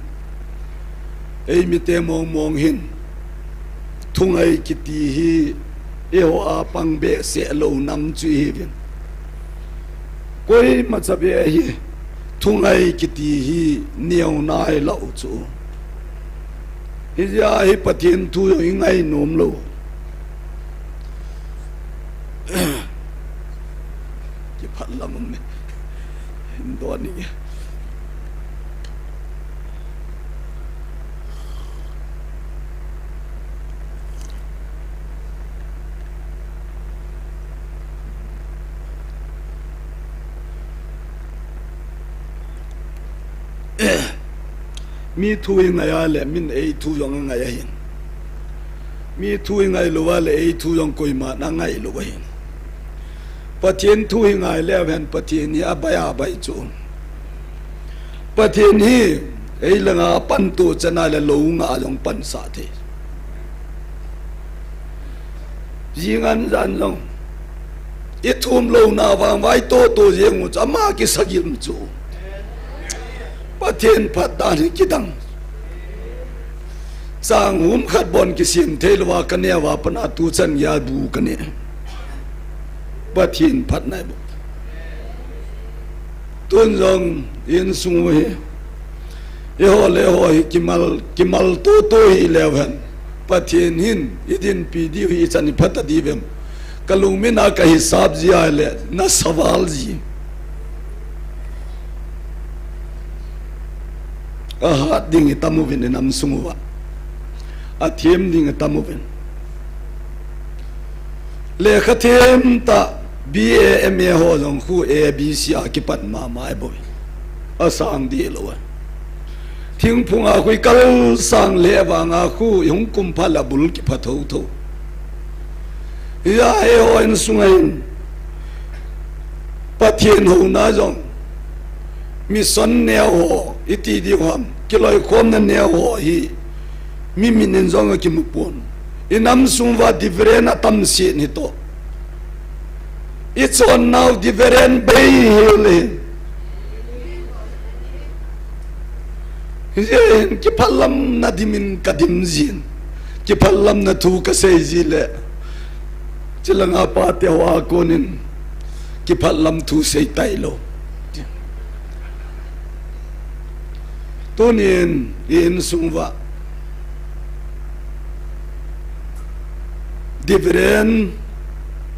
Eimite mong mong hin thungai kiti hi eiho a pang behseh lou nam chu ihiuvin. Koimacha beh hi thungai kiti hi neo nailou chu. Hijeh a hi Pathen thu jong ingai nom lou. Kiphat lam um e. Hin don inge. Mi thu ingai a le min ei thu jong angai ahin. Mi thu ingai lou a le ei thu jong koiman angai lou ahin. Pathen thu hi ngai leu hen Pathen hi abai abai chu. Pathen hi ei langa apan toh chan a le lou nga jong pansah thei. Jingan jan jong i thum louna vang vai toto jeng u chu ama kisagim chu. Pathen phat dan hi kidang. Chang hum khat bon kisem thei lou a ka neo a pat a tu chan geiya bu ka ne. Pathen phat nai bu. Tun jong insung u hi, eiho le eiho hi kimal, kimal toto hi leu hen, Pathen hin i dinpi diu hi i chan i phat a diu vem? Ka lungmin a ka hisap ji a le na saval ji. A hat ding i tam uvin i nam sung uva. A them ding i tam uvin. Lekha them tah B A M A ho jong khu A B C a kipat mama e boi. A sang dih lou a. Thingphung a khu i kal sang le vang a khu i hung kum phat le bul kipha tho tho. Hia eiho insung a hin Pathen houna jong mission neo ho i ti diu ham, kiloikhomna neo ho hi mi min in jong a kimu pon. I nam sung uva Reverend a tam set hi toh. I chon nau Reverend bei hi le. Hijeh hin kiphalamna dimin ka dim jin. Kiphalamna thu ka sei ji le. Chilanga pate ho a konin kiphalam thu sei tailou. Tunin i insung uva Reverend,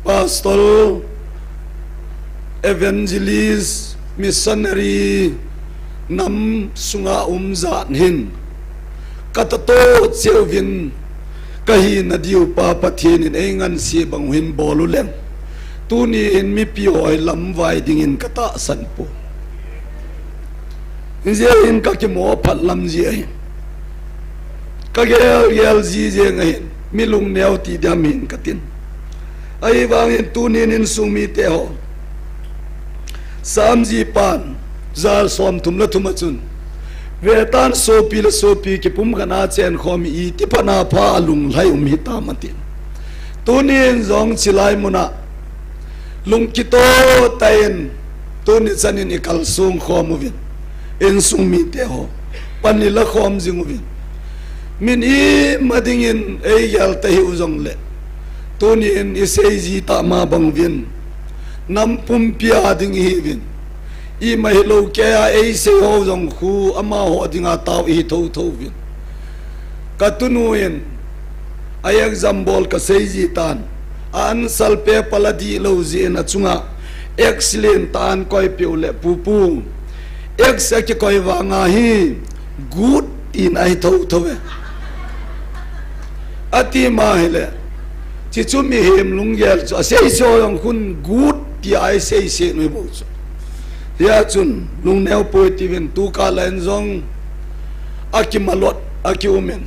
Pastor, Evangelist, Missionary, nam sunga um jat hin ka tato cheh uvin ka hina diu pa Pathen in ei ngansi bang u hin bol u leng. Tuni hin mipi ho hi lamvai dingin ka tahsan poi. Hijeh hin ka kimo phat lam ji ahi. Ka gel gel ji jeng ahin, mi lungneo ti diam hin ka tin. Ahivangin tunin insung mite ho, Sam ji pan, jal som thum le thum a chun, vetan sopi le sopi kipumkhat a chen khom hi iti phat a pha a lunglhai um hitam atin. Tunin jong chilai mun a lungkito tah in, tuni chan in i kalsong khom uvin, insung mite ho, pan i la khom jing uvin. Min ima dingin ei gel ta hiu jongle, tunin i sei ji tah ma bang uvin, nam pumpi a ding i hi uvin. Ima hilou kei a ei sei ho jong khu amaho dinga tao i hi tho tho uvin. Ka tunu in a exam bol ka sei ji tan, a answer paper la dih lou jeh in a chunga X len tah a koi peh u le, "Pupu, X a kikoi vang a hi good in ahi tho tho e," ati ma hile, chi chu mihem lunggel chu a sei so jong khun good ti a i sei se nu bou chu. Hia chun lungneo poi tivin tu kah la in jong a kimalot a ki um in.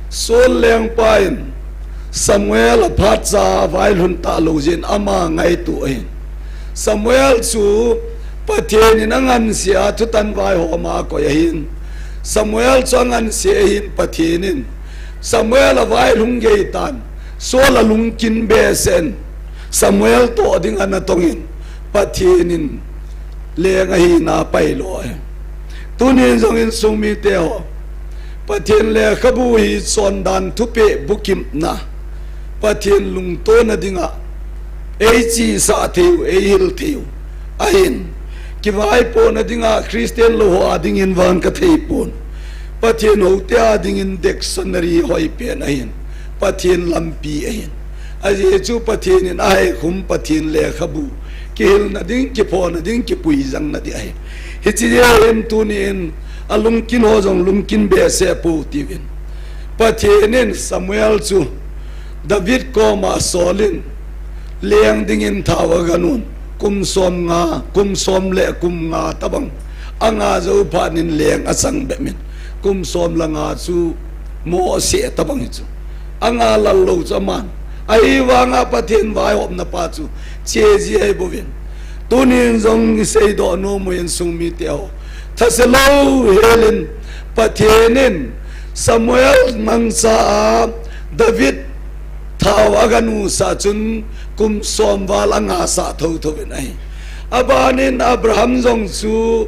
Saul lengpa in Samuel a phat cha a vailhun talou jeh in ama ngaito ahin. Samuel chu Pathen in a ngansia thutan vaihom a koi ahin. Samuel chu a ngansia ahin Pathen in. Samuel a vailhung gei tan. Saul a lungkin behseh in. Samuel toh ding ana tong in. Pathen in leng ahina pai lou e. Tunin jong insung mite ho, Pathen lekhabu hi chondan thupeh bukimna, Pathen lungtona dinga ei chihsah thei u, ei hil thei u ahin, kivaipohna dinga Christian lou ho a dingin vang ka thei pon. Pathen houte a dingin dictionary hoi pen ahin, Pathen lampi ahin. Ajeh chu Pathen in ahaikhum Pathen lekhabu, kihilna ding, kiphona ding, kipuijangna ding ahi. Hiche jeh hin tunin a lungkin ho jong lungkin behseh pou tivin. Pathen in Samuel chu David koma Saul in leng dingin thao a gan un, kum som nga, kum som le kum nga tabang a nga jou phat in leng a chang bep in, kum som le nga chu mo se tabang hi chu. A nga lal lou chu aman. Ahivanga Pathen vaihopna pa chu che ji ahi bouvin. Tunin jong i seidoh nom u insung mite ho, thase lou helin Pathen in Samuel mangcha a David Thao aga nusah chun kum som val anga sah thotho in ahi. Abanin Abraham jong chu,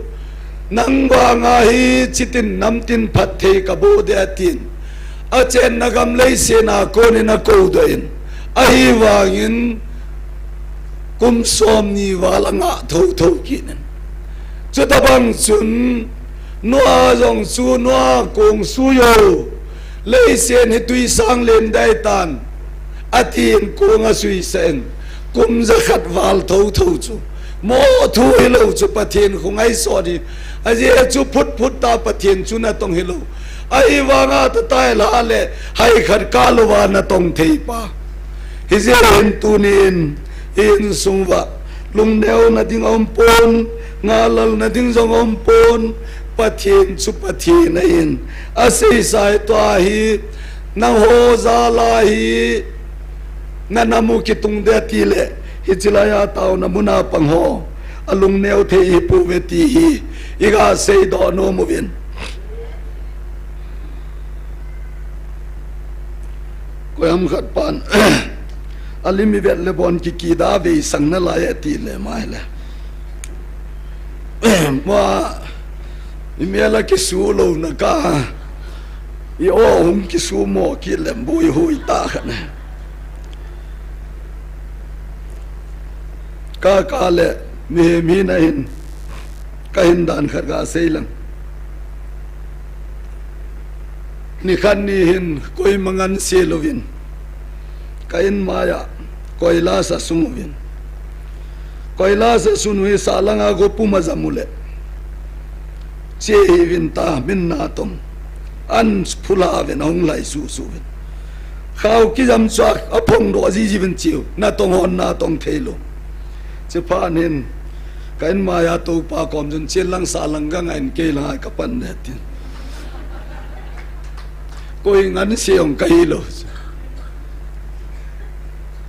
nang vanga hi chitin namtin phatthei kaboh ding atin, achenna gam leiset a konin akou doh in, ahivangin kum som ni val anga thotho kit in. Chutabang chun Noah jong chu, Noah kong sui o, leiset hi tui sang len ding ahitan, atin kong asuisah in, kum jakhat val thotho chu, mo thu hilou chu Pathen khu ngaisot hi, ajeh chu phutphut tah Pathen chu natong hilou. Ahivanga tatai lha le hai khat kah louva natong thei pa. Hijeh hin tunin, i insung uva lungneo nading aumpon, ngahlel nading jong aumpon, Pathen chu Pathen ahin, aseisa hi tua hi, nangho jal a hi, nanam u kitung ding ati le, hiche laiya taona muna pang ho alungneo thei hipouve ti hi iga seidoh nom uvin. Koiham khat pan, alim ivet le bon kikida veisang nalai ati le mai le. Ma, imel a kisu louna ka, i o hung kisu mo kit lem boi hui tah khat ne. Ka, ka le, mihem hina hin, kahin dan khat gasei leng. Nikhat ni hin koima nganse louvin, ka in maiya koila sa sung uvin. Koila sa sung u hi sah langa go pum ajam u le, che hiuvin tia min natong an phulha uvin, ahung lai suhsuh uvin. Khao kijam chu aphongdoh jiji uvin, cheu natong hon natong theilou. Chuphat hin ka in maiya toupa kom chun, chen lang sah lang gangin kei langa kapan ding atin. Koi nganse jong kahilou.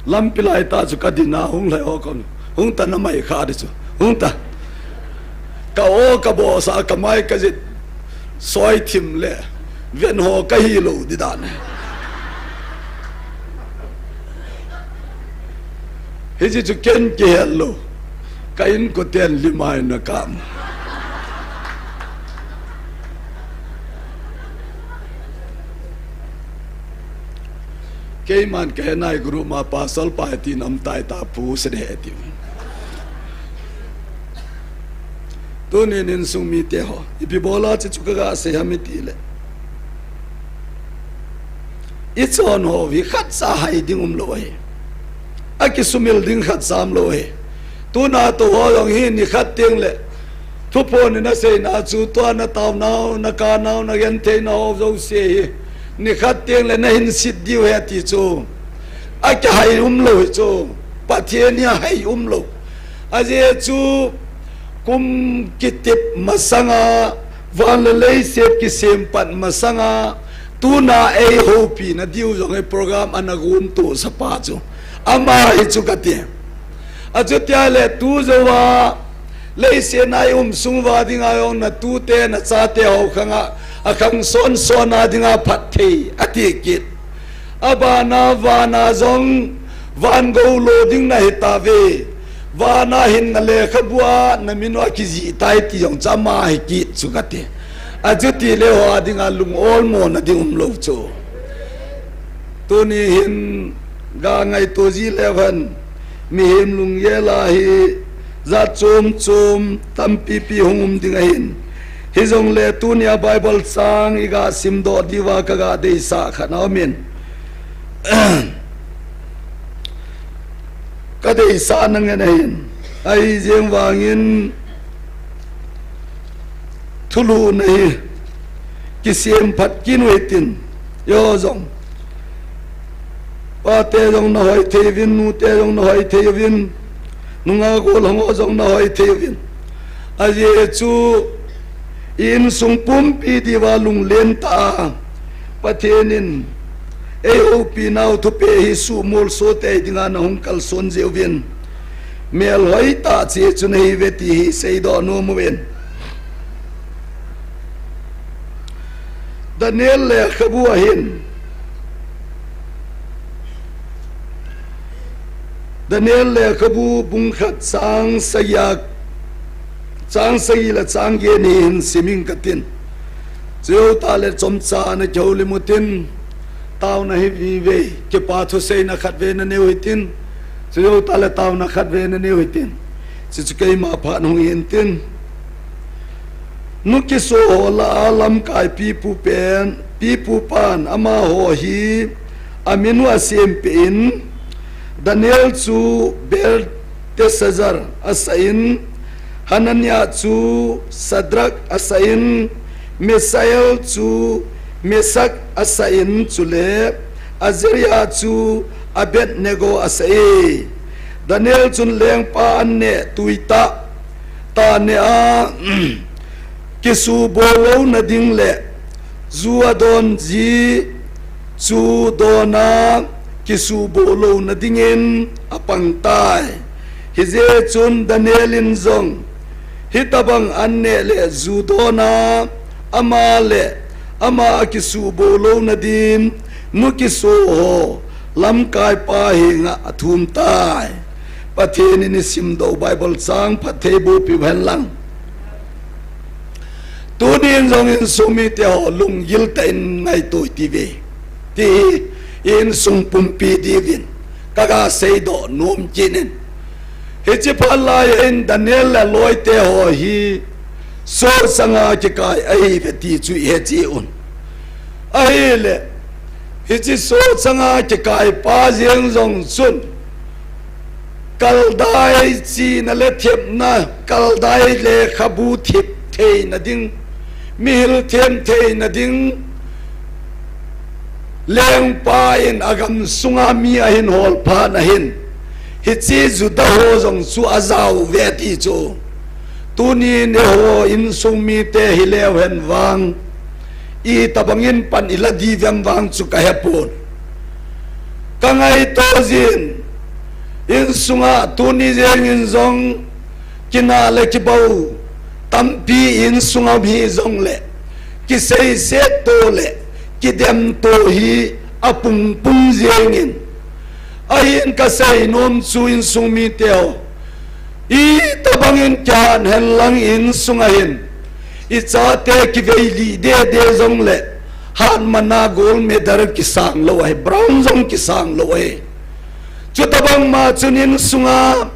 Lampi laitah chu kadin a, hung lai ho kom, hung ta namai kha ding chu, hung ta. Ka o kabohsah, kamai kajit, soithim le ven ho kahilou ding dan. Hiche chu ken kihel lou, ka inkoten lim a ana kam. Keiman kahe nai group ma pastor pa tin umtai ta pu se de ti. Tunin insung mite ho, ipi bola hiche chu kaga sei ham itile, ichon ho hi khatcha hai ding umlou ahi. Akisumil ding khatcha umlou ahi. Tuna tou ho jong hi nikhat tengle, thuphon in aseina chu tua nataonau, nakanau, nagentheinau ho jouse hi nikhat tengle nahin set diu ahi ti chu akihai umlou hi chu. Pathen hi ahai umlou. Ajeh chu kum kitep masanga, van le leiset kisem pat masanga, tuna eihoupina diu jong hi program ana gontohsah pa chu ama hi chu kati. Achutia le tu jouva leiset a i um sung uva dinga jong natute nachate ho khanga akhang sonson a dinga phatthei ati kit. Abana vana jong van gou lo ding nahitauve. Vana hin nalekhabu a namin u akijih tai ti jong chu ama hi kit chu kati. Achuti le ho a dinga lung olmona ding umlou chu. Tuni hin ga ngaito ji le van, mihem lunggel a hi jat chom chom tampipi hung um ding ahin. Hijongle tunia Bible chang iga simdoh diuva kaga deisah khat aumin. Kadeisah nangen ahin. Ahijeng vangin thulhuhna hi kisem phat kit u hitin, eiho jong, pate jong nahoi thei uvin, nute jong nahoi thei uvin, nungah gollhang ho jong nahoi thei uvin. Ajeh chu i insung pumpi diuva lunglen tah a Pathen in eihoupinau thupeh hi suhmolso tei dinga nahung kalson jeh uvin, melhoi tah cheh chu nahiuve ti hi seidoh nom uvin. Daniel lekhabu a hin Daniel lekhabu bung khat chang sagi a, chang sagi le chang get ni hin simin katin. Chujoutah le chomcha na kihoulim utin, taona hi vei vei, kipa thuseina khat vei na neiu hitin, chujoutah le taona khat vei na neiu hitin. Chuchu keima phat hung hintin. Nukiso ho lah a lamkai pipu pen, pipu pan amaho hi amin u asempeh in, Daniel chu Belteshazzar asah in, Hanania chu Shadrach asah in, Mishael chu Meshach asah in, chule Azariah chu Abednego asah e. Daniel chun lengpa an neh tuitah tah neh a, kisuboh louna ding le ju adon ji chu dona kisuboh louna dingin apang tai. Hijeh chun Daniel in jong hitobang an neh le ju dona ama le ama akisuboh louna din nukiso ho lamkaipa henga athum tai. Pathen in isimdoh Bible chang phatthei boh piu hen lang. Tunin jong insung mite ho lunggil tah in ngaito iti ve. Ti hi insung pumpi diuvin kaga seidoh nom kit in. Hiche phat lai in Daniel le aloite ho hi soh changa kikai ahiuve ti chu ihe cheh un. Ahile, hiche soh changa kikai pa jeng jong chun, Kaldai chihna le thepna, Kaldai lekhabu thep theina ding, mihil them theina ding, lengpa in agam sunga mi ahin hol phat na hin, hiche Juda ho jong chu ajao uve ti chu. Tunin eiho insung mite hileu hen vang, itobang in pan ila diuvem vang chu kahepon. Kangaito jin, insunga tuni jeng in jong, kinah le kibou tampi insunga um hijongle, kiseiset to le kidem to hi apung pung jeng in. Ahin kasei nom chu insung mite ho, itobang in kihan hen lang insunga hin, ichate kivei lih deh deh jongle, hat mana gold medal kisang lou ahi, bronze jong kisang lou ahi. Chutobang ma chun insunga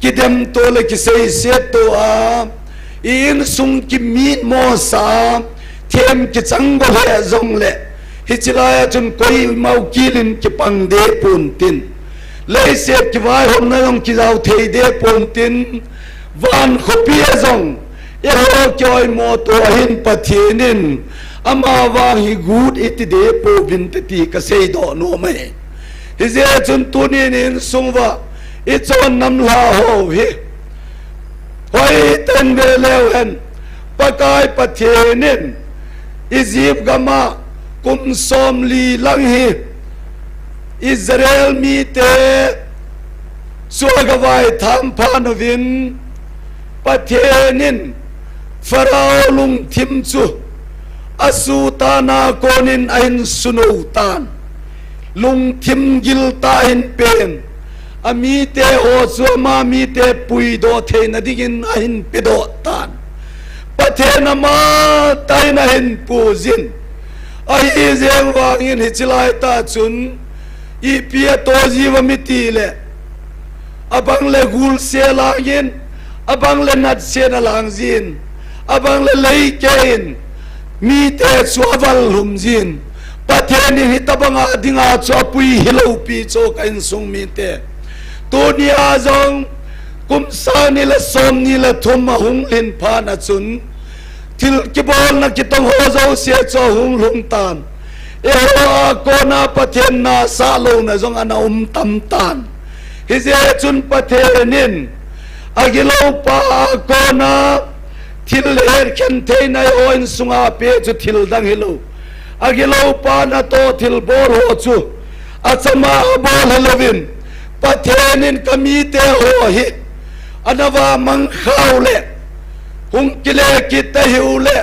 kidem to le kiseiset to a, i insung kimitmo sah a, them kichang go lheh jongle, hiche lai a chun koima u kil in kipang deh pon tin, leiset kivaihomna jong kijao thei deh pon tin, van khopi a jong eiho kioimo to ahin Pathen in, ama vang hi gut iti deh pouvinte ti kaseidoh nom ahi. Hijeh chun tunin insung uva ichon namlha ho hi hoitah in ve leu hen, Pakai Pathen in Egypt gam a kum somli lang hi Israel mite chu agavaitham phat uvin, Pathen in Pharaoh lungthim chu asuh tah a konin ahin suno tan. Lungthim giltah ahin pen. Amite ho chu ama mite puidoh theina dingin ahin pedoh tan. Pathen amatah in ahin puijin. Ahijeng vangin hiche laitah chun ipi atoh jiuvem itile, abang le gul se alangin, abang le nat se ana lang jin, abang le lei keh in mite chu aval lhum jin. Pathen in hitobanga dinga chu apui hilou pi chu ka insung mite. Tunia jong kum sang ni le som ni le thum ahung lhin phat na chun, thil kibolna kitong ho jouse chu ahung lhung tan. Eiho a kona Pathen nasah louna jong ana um tam tan. Hijeh chun Pathen in agiloupa a kona thil hetkhen theina eiho insunga ape chu thil dang hilou. Agiloupa natoh thilbol ho chu achama abol hilouvin, Pathen in kamite ho hi ana vamang khau le, hung kile kit tahiu le,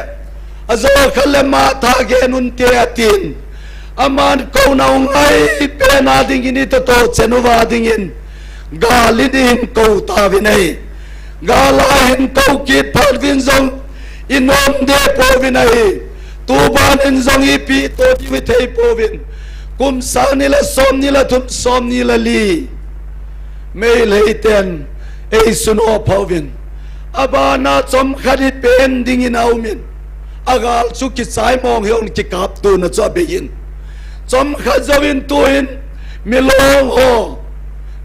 ajo khat le matha gen unte atin. Aman kouna hung ngai pen a dingin itoh toh chen uva dingin Gal in ihin kou tauvin ahi. Gal a ihin kou kit phat uvin jong inom deh pouvin ahi. Tuban in jong ipi ito diu ithei pouvin. Kum sang ni le som ni le thum, som ni le li. Meitei ten eisunop pouvin. Abana chomkhat hi pen dingin aumin. Agal chu kichai mong hi ong kikap tuna chu abeiyin. Chomkhat jouvin tuhin milong ho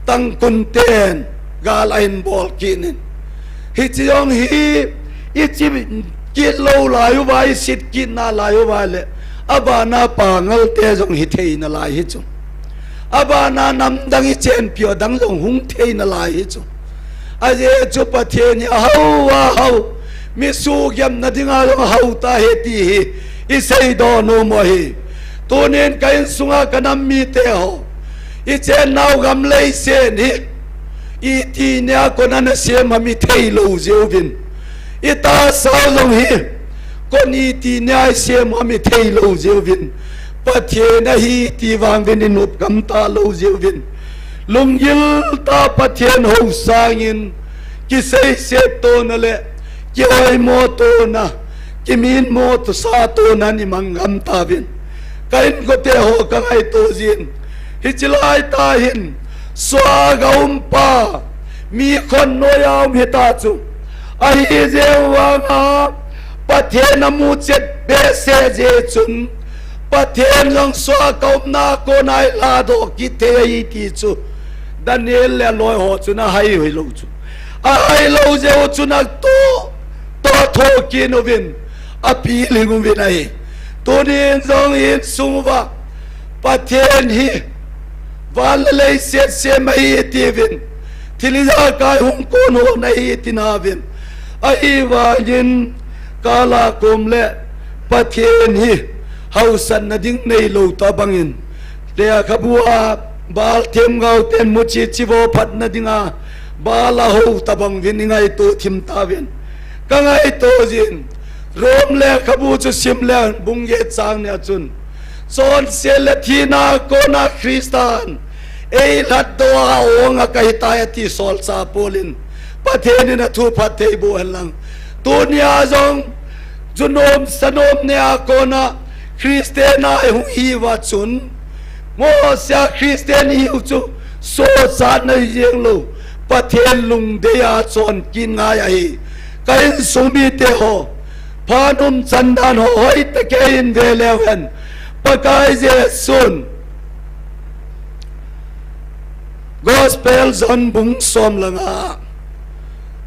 tangkun ten gal ahin bol kit in. Hiche jong hi ichi kit lou lai uva, isit kit nalai uva le abana pangal te jong hithei nalai hi chu. Abana namdang ichenpi ho dang jong hung thei nalai hi chu. Ajeh chu Pathen hi ahao, ahao. Mi sugenna dinga jong ahao tahi ti hi iseidoh nom u ahi. Tunin ka insunga ka nam mite ho, ichennau gam leiset hi iti nia kona nasem ham ithei lou jeh uvin. Itahsa jong hi kona iti nia isem ham ithei lou jeh uvin. Pathen ahi ti vang uvin inop gam talou jeh uvin. Lunggil tah Pathen hou sangin kiseiset tona le kioimo tona, kiminmo tosa tona imang gam tauvin. Ka inkote ho ka ngaito jin. Hiche lai tah hin suaga umpa, mi khonnoiya um hita chu. Ahijeh vanga Pathen amuchet behseh jeh chun Pathen jong suaga umna kona eiladoh kit thei ahi ti chu Daniel le aloi ho chun ahai hilou chu. Ahai lou jeh u chun ato, to tho kit uvin, apilhing uvin ahi. Tunin jong insung uva Pathen hi van le leiset sem ahi tiuvin, thil ijakai hung kon hon ahi tinauvin. Ahivangin kala kom le Pathen hi haosatna ding neilou tobangin, lekhabu a Baal themgao ten muchi chivo phatna dinga Baal ahou tobang uvin ingaito thim tauvin. Ka ngaito jin, Rom lekhabu chu sim le bung get chang nia chun, chonset le thina kona Christan eilhatdoh a ong a kahitai ati solchah Paul in. Pathen in athu phatthei boh hen lang. Tunia jong junom sanom nia kona Christian a ihung hiuva chun, Mosia Christian ihiu chu sochatna hijeng lou, Pathen lungdei a chon kit ngai ahi. Ka insung mite ho, phat um chandan ho hoitah keiyin ve leu hen. Pakai Jesun Gospel John bung som le nga,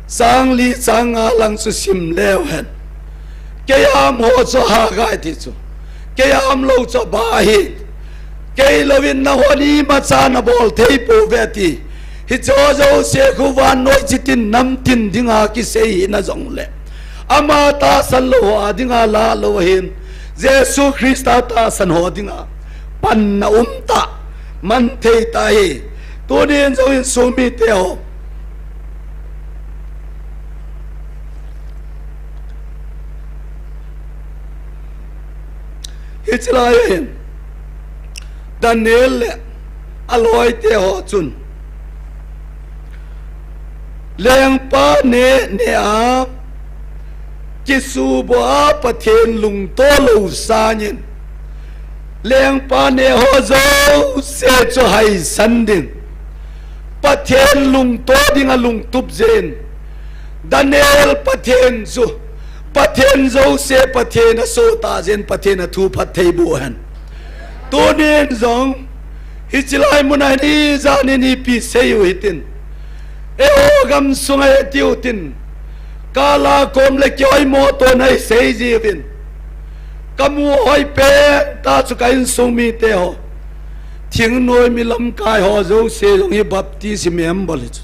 chang li chang nga lang chu sim leu hen. Kei a um ho chu Haggai ti chu, kei a umlou chu abah ahi. Kei louvin nahon imacha nabol thei pouve ati. Hicheho jouse khu vannoi chitin namtin dinga kisei hina jongle, ama tahsan lou ho a dinga lah lou ahin, Jesu Christa tahsan ho dinga panna umtah, manthei tah ahi. Tunin jong insung mite ho, hiche lai hin Daniel le aloite ho chun lengpa neh neh a kisuboh a Pathen lungto lou sangin, lengpa neh ho jouse chu haisan ding, Pathen lungto dinga lungtup jeh in, Daniel Pathen chu, Pathen jouse Pathen asoh tah jeh in Pathen athu phatthei boh hen. Tunin jong hiche lai muna hin ijat nin ipi sei u hitin, eiho gamsunga itiu tin, kala kom le kioimo tona isei jiuvin. Kamu hoipen tah chu ka insung mite ho, thingnoi mi lamkai ho jouse jong hi baptism imbol hi chu.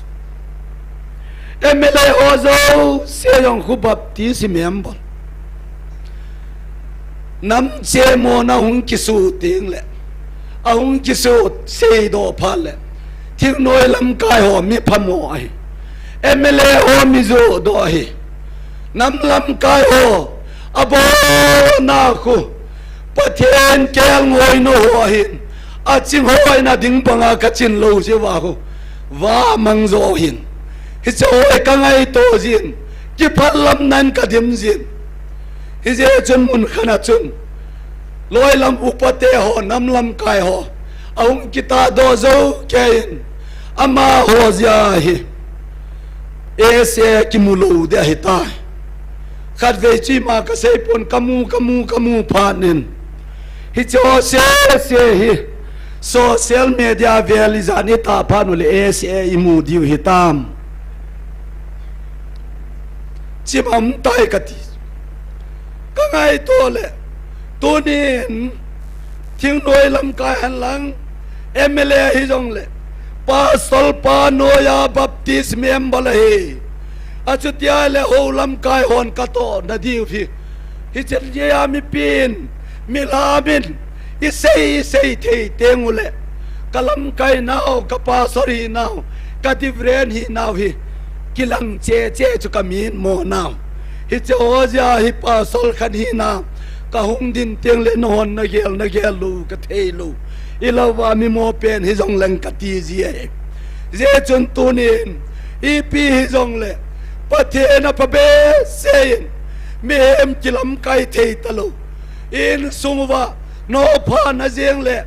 M L A ho jouse jong khu baptism imbol. Nam chemona hung kisuh tengle, ahung kisuh seidoh phat le, thingnoi lamkai ho mi phamo ahi. M L A ho mi johdoh ahi. Nam lamkai ho, abona khu Pathen kelngoina ho ahin, aching hoina ding banga kachin lou jeh uva khu, Vamang jo hin. Hiche ho ka ngaito jin. Kiphal lam nan ka dim jin. Hijeh chun mun khat a chun, loi lam upate ho, nam lamkai ho, ahung kitahdoh jou kei in, amaho jeh a hi, ase kimu lou ding ahitai. Khatvei chu ima ka seipon, ka mu, ka mu, ka mu phat in, hiche ho sese hi social media vel ijat in itah phat uleh ase imu diu hitam. Chimam tai kati. Ka ngaito le, tunin, thingnoi lamkai hen lang, M L A hijongle, Pastor pa noiya Baptist member ahi. Achuti ahile hou lamkai hon katoh nadiu hi. Hiche jeh a mipin, milhamin, isei, isei thei teng uleh, ka lamkai nau, ka pastor hinau, ka Reverend hinau hi kilang cheche chu ka min mo nau. Hiche ho jeh a hi pastor khat hina ka hung ding teng le nahon nagel, nagel lou ka thei lou. Ilouva mi mo pen hijongleng kati ji ahi. Hijeh chun tunin, ipi hijongle, Pathen a pha behseh in, mihem kilamkai thei talou. Insung uva, nopha na jeng le,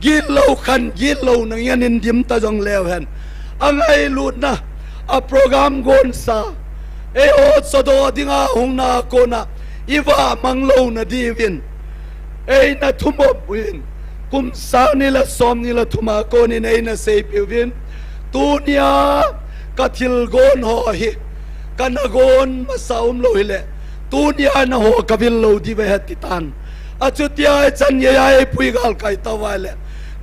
gitlou khan, gitlou na ngen in dim ta jongleu hen. Angailutna, a program gonsa, eiho chohdoh dinga hungna kona, ivamang lou nadiuvin. Eina thumop uvin, kum sang ni le som ni le thum a konin eina seipeh uvin, tunia ka thilgon ho hi, kana gon masa umlou hile, tunia nangho ka vil lou diu ahi ati tan. Achutia ichan geiya eipui galkai tauva ahile,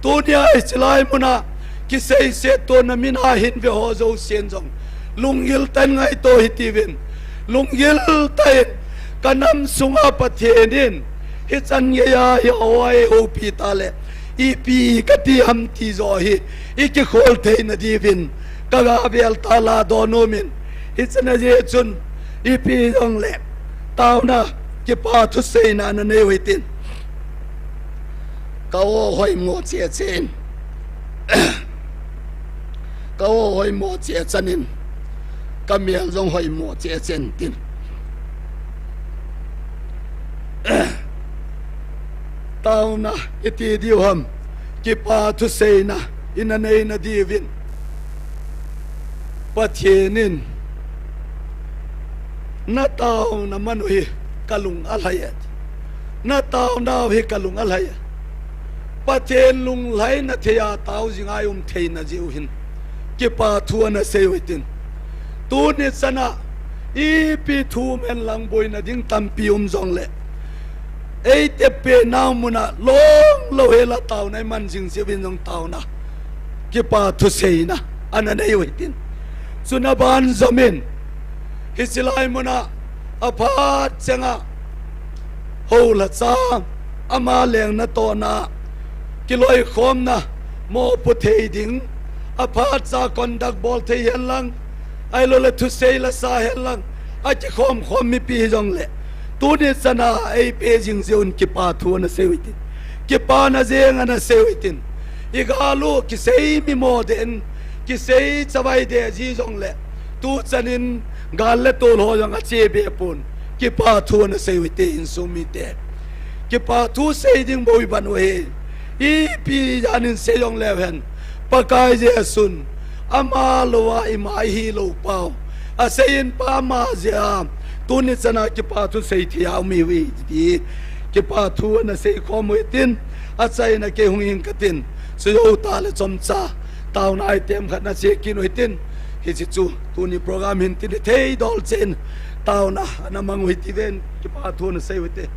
tunia hiche lai muna kiseiset tona mina hin ve ho jousen jong, lunggil tah in ngaito hitiuvin. Lunggil tah in, ka nam sunga Pathen in, hichan geiya hi aho a eihoupi tale, ipi kati ham ti joh hi, ikikhol thei nadiuvin, ka gavel tah a la don umin. Hichan a jeh chun, ipi jongle, taona, kipa thuseina nanei u hitin. Ka o hoimo cheche in. Ka o hoimo chechan in. Ka mel jong hoimo chechen tin. Taona iti diu ham. Kipa thuseina ina nei nadiuvin. Pathen in na taona man u hi ka lung alhai e. Na taonau hi ka lung alhai e. Pathen lunglhaina thei a tao jing a i um theina jeh u hin kipa thu ana sei u hitin. Tuni chan a ipi thu um hen lang boina ding tampi um jongle, eite penau muna longlou hel a taona i man jing jeh uvin jong taona, kipa thuseina ana nei u hitin. Chuna ban jom in, hiche lai muna aphat chenga houlhacha, ama lengna tohna, kiloikhomna, mopo thei ding, aphat cha conduct bol thei hen lang, ahilou le thusei lasa hen lang, akikhom khom mipi hijongle, tuni chan a eipeh jing jeh un kipa thu ana sei u hitin. Kipana jeng ana sei u hitin. I gal u kisei mimo deh in, kisei chavai deh ji jongle, tu chan in gal le tol ho jong ache be pon. Kipa thu ana sei u hite insung mite. Kipa thu sei ding bou i ban u ahi. Ipi jan in sei jongleu hen, Pakai Jesun ama louva ima ihi lou pau, asei in pa ama jeh a tuni chan a kipa thu sei thei a um ihiuve ti kipa thu ana sei khom u hitin, achaina kei hung hing katin, sujou tah le chomcha taona item khat na che kit u hitin, hiche chu tuni program hin tin i theidol cheh in taona ana mang u hitiven, kipa thu ana sei u hite.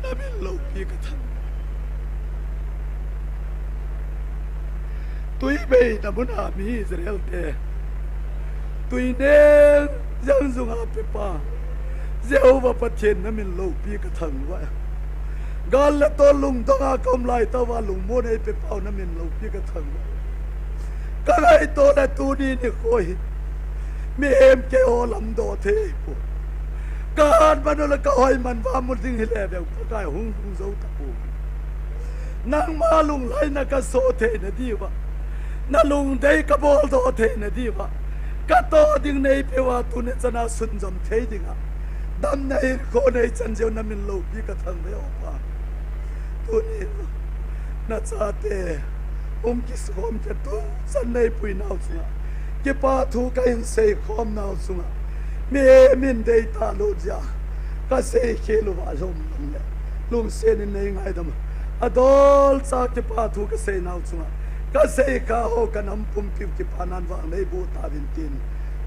Na min loupi ka thang. Tui bei na mun a mi Israel te. Tui neng jang zung a pepa. Jehovah Pathen na min loupi ka thang uva. Gal le tol lungdong a ka um lai tah uva lungmon ei pepa u na min loupi ka thang uva. Ka ngaito le tuni nikho hi mihem keiho lamdoh thei poi. Ka hat man u le ka hoi man uva mu ding hile veu Pakai hung hung jou tapoi. Nangma lunglhaina ka so theina diuva, na lungdei ka boldoh theina diuva, ka toh ding nei peuva tuni chan a sunjom thei dinga damna hinkho nei chan jeh u na min loupi ka thang uve O Pa. Tuni na chate hung kisukhom kit tu chan nei pui nau chunga, kipa thu ka hin sei khom nau chunga, mihem in deitah lut jeh a ka sei khel uva lom lom le lungset in nei ngaidam. Adolcha kipa thu ka sei nau chunga, ka sei kha ho ka nam pumpi u kipa nan vang nei boh tauvin tin,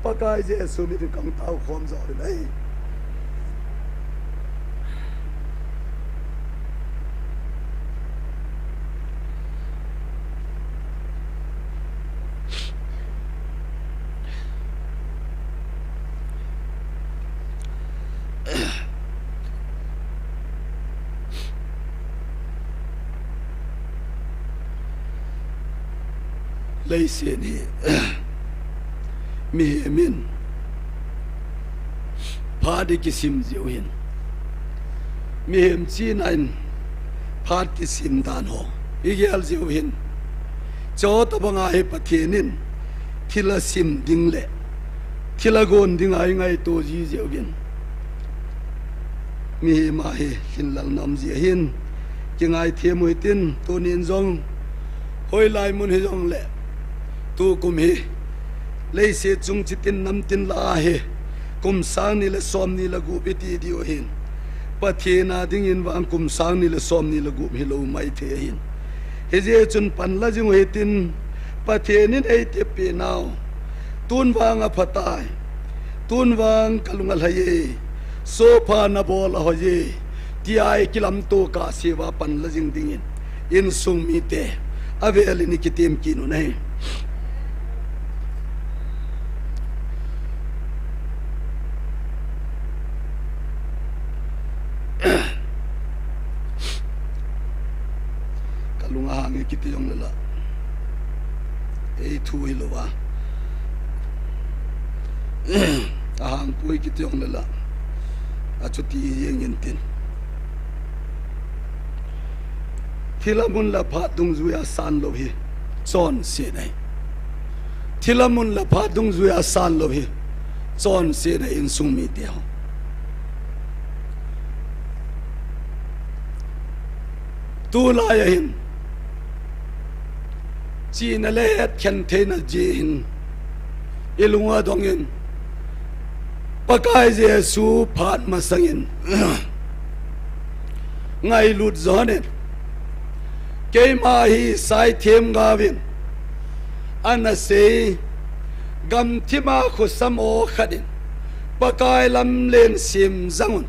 Pakai Jesu min in ka hung tao khom jo uve. Leiset hi mihem in phat i kisim jeh u hin, mihem china in phat kisim dan ho i gel jeh u hin, chutabang a hi Pathen in thil a sim ding le thil a gon ding a i ngaito ji jeh u hin, mihem a hi lhinlelna um ji ahin, kingaithem u hitin, tunin jong hoilai mun hijong le tukum hi leiset chung chitin namtin lah a hi kum sang ni le som ni le gup i ti diu ahin, Pathen a dingin vang kum sang ni le som ni le gup hilou maithei ahin. Hijeh chun pan la jing u hitin, Pathen in ei tepi nau, tun vang a phatai, tun vang ka lung alhai e, sohpha na bol ahoi e, tia i kilamto kah a pan la jing dingin insung mite avel in i kitem kit u ahi. Ka lung ahang e kiti jong le la, ei thu hilou a, ahang poi kiti jong le la, achuti jeng intin. Thil a mun le phat dungjuia san lou hi chonset ahi. Thil a mun le pha dungjuia san lou hi chonsetna insung mite ho. Tulai a hin chihna le hetkhen theina jeh hin ilung a dongin Pakai Jesu phat masangin ngailut John in, keima hi Isai themgaovin ana sei, gamthima khosam o khat in Pakai lamlen sem jangun,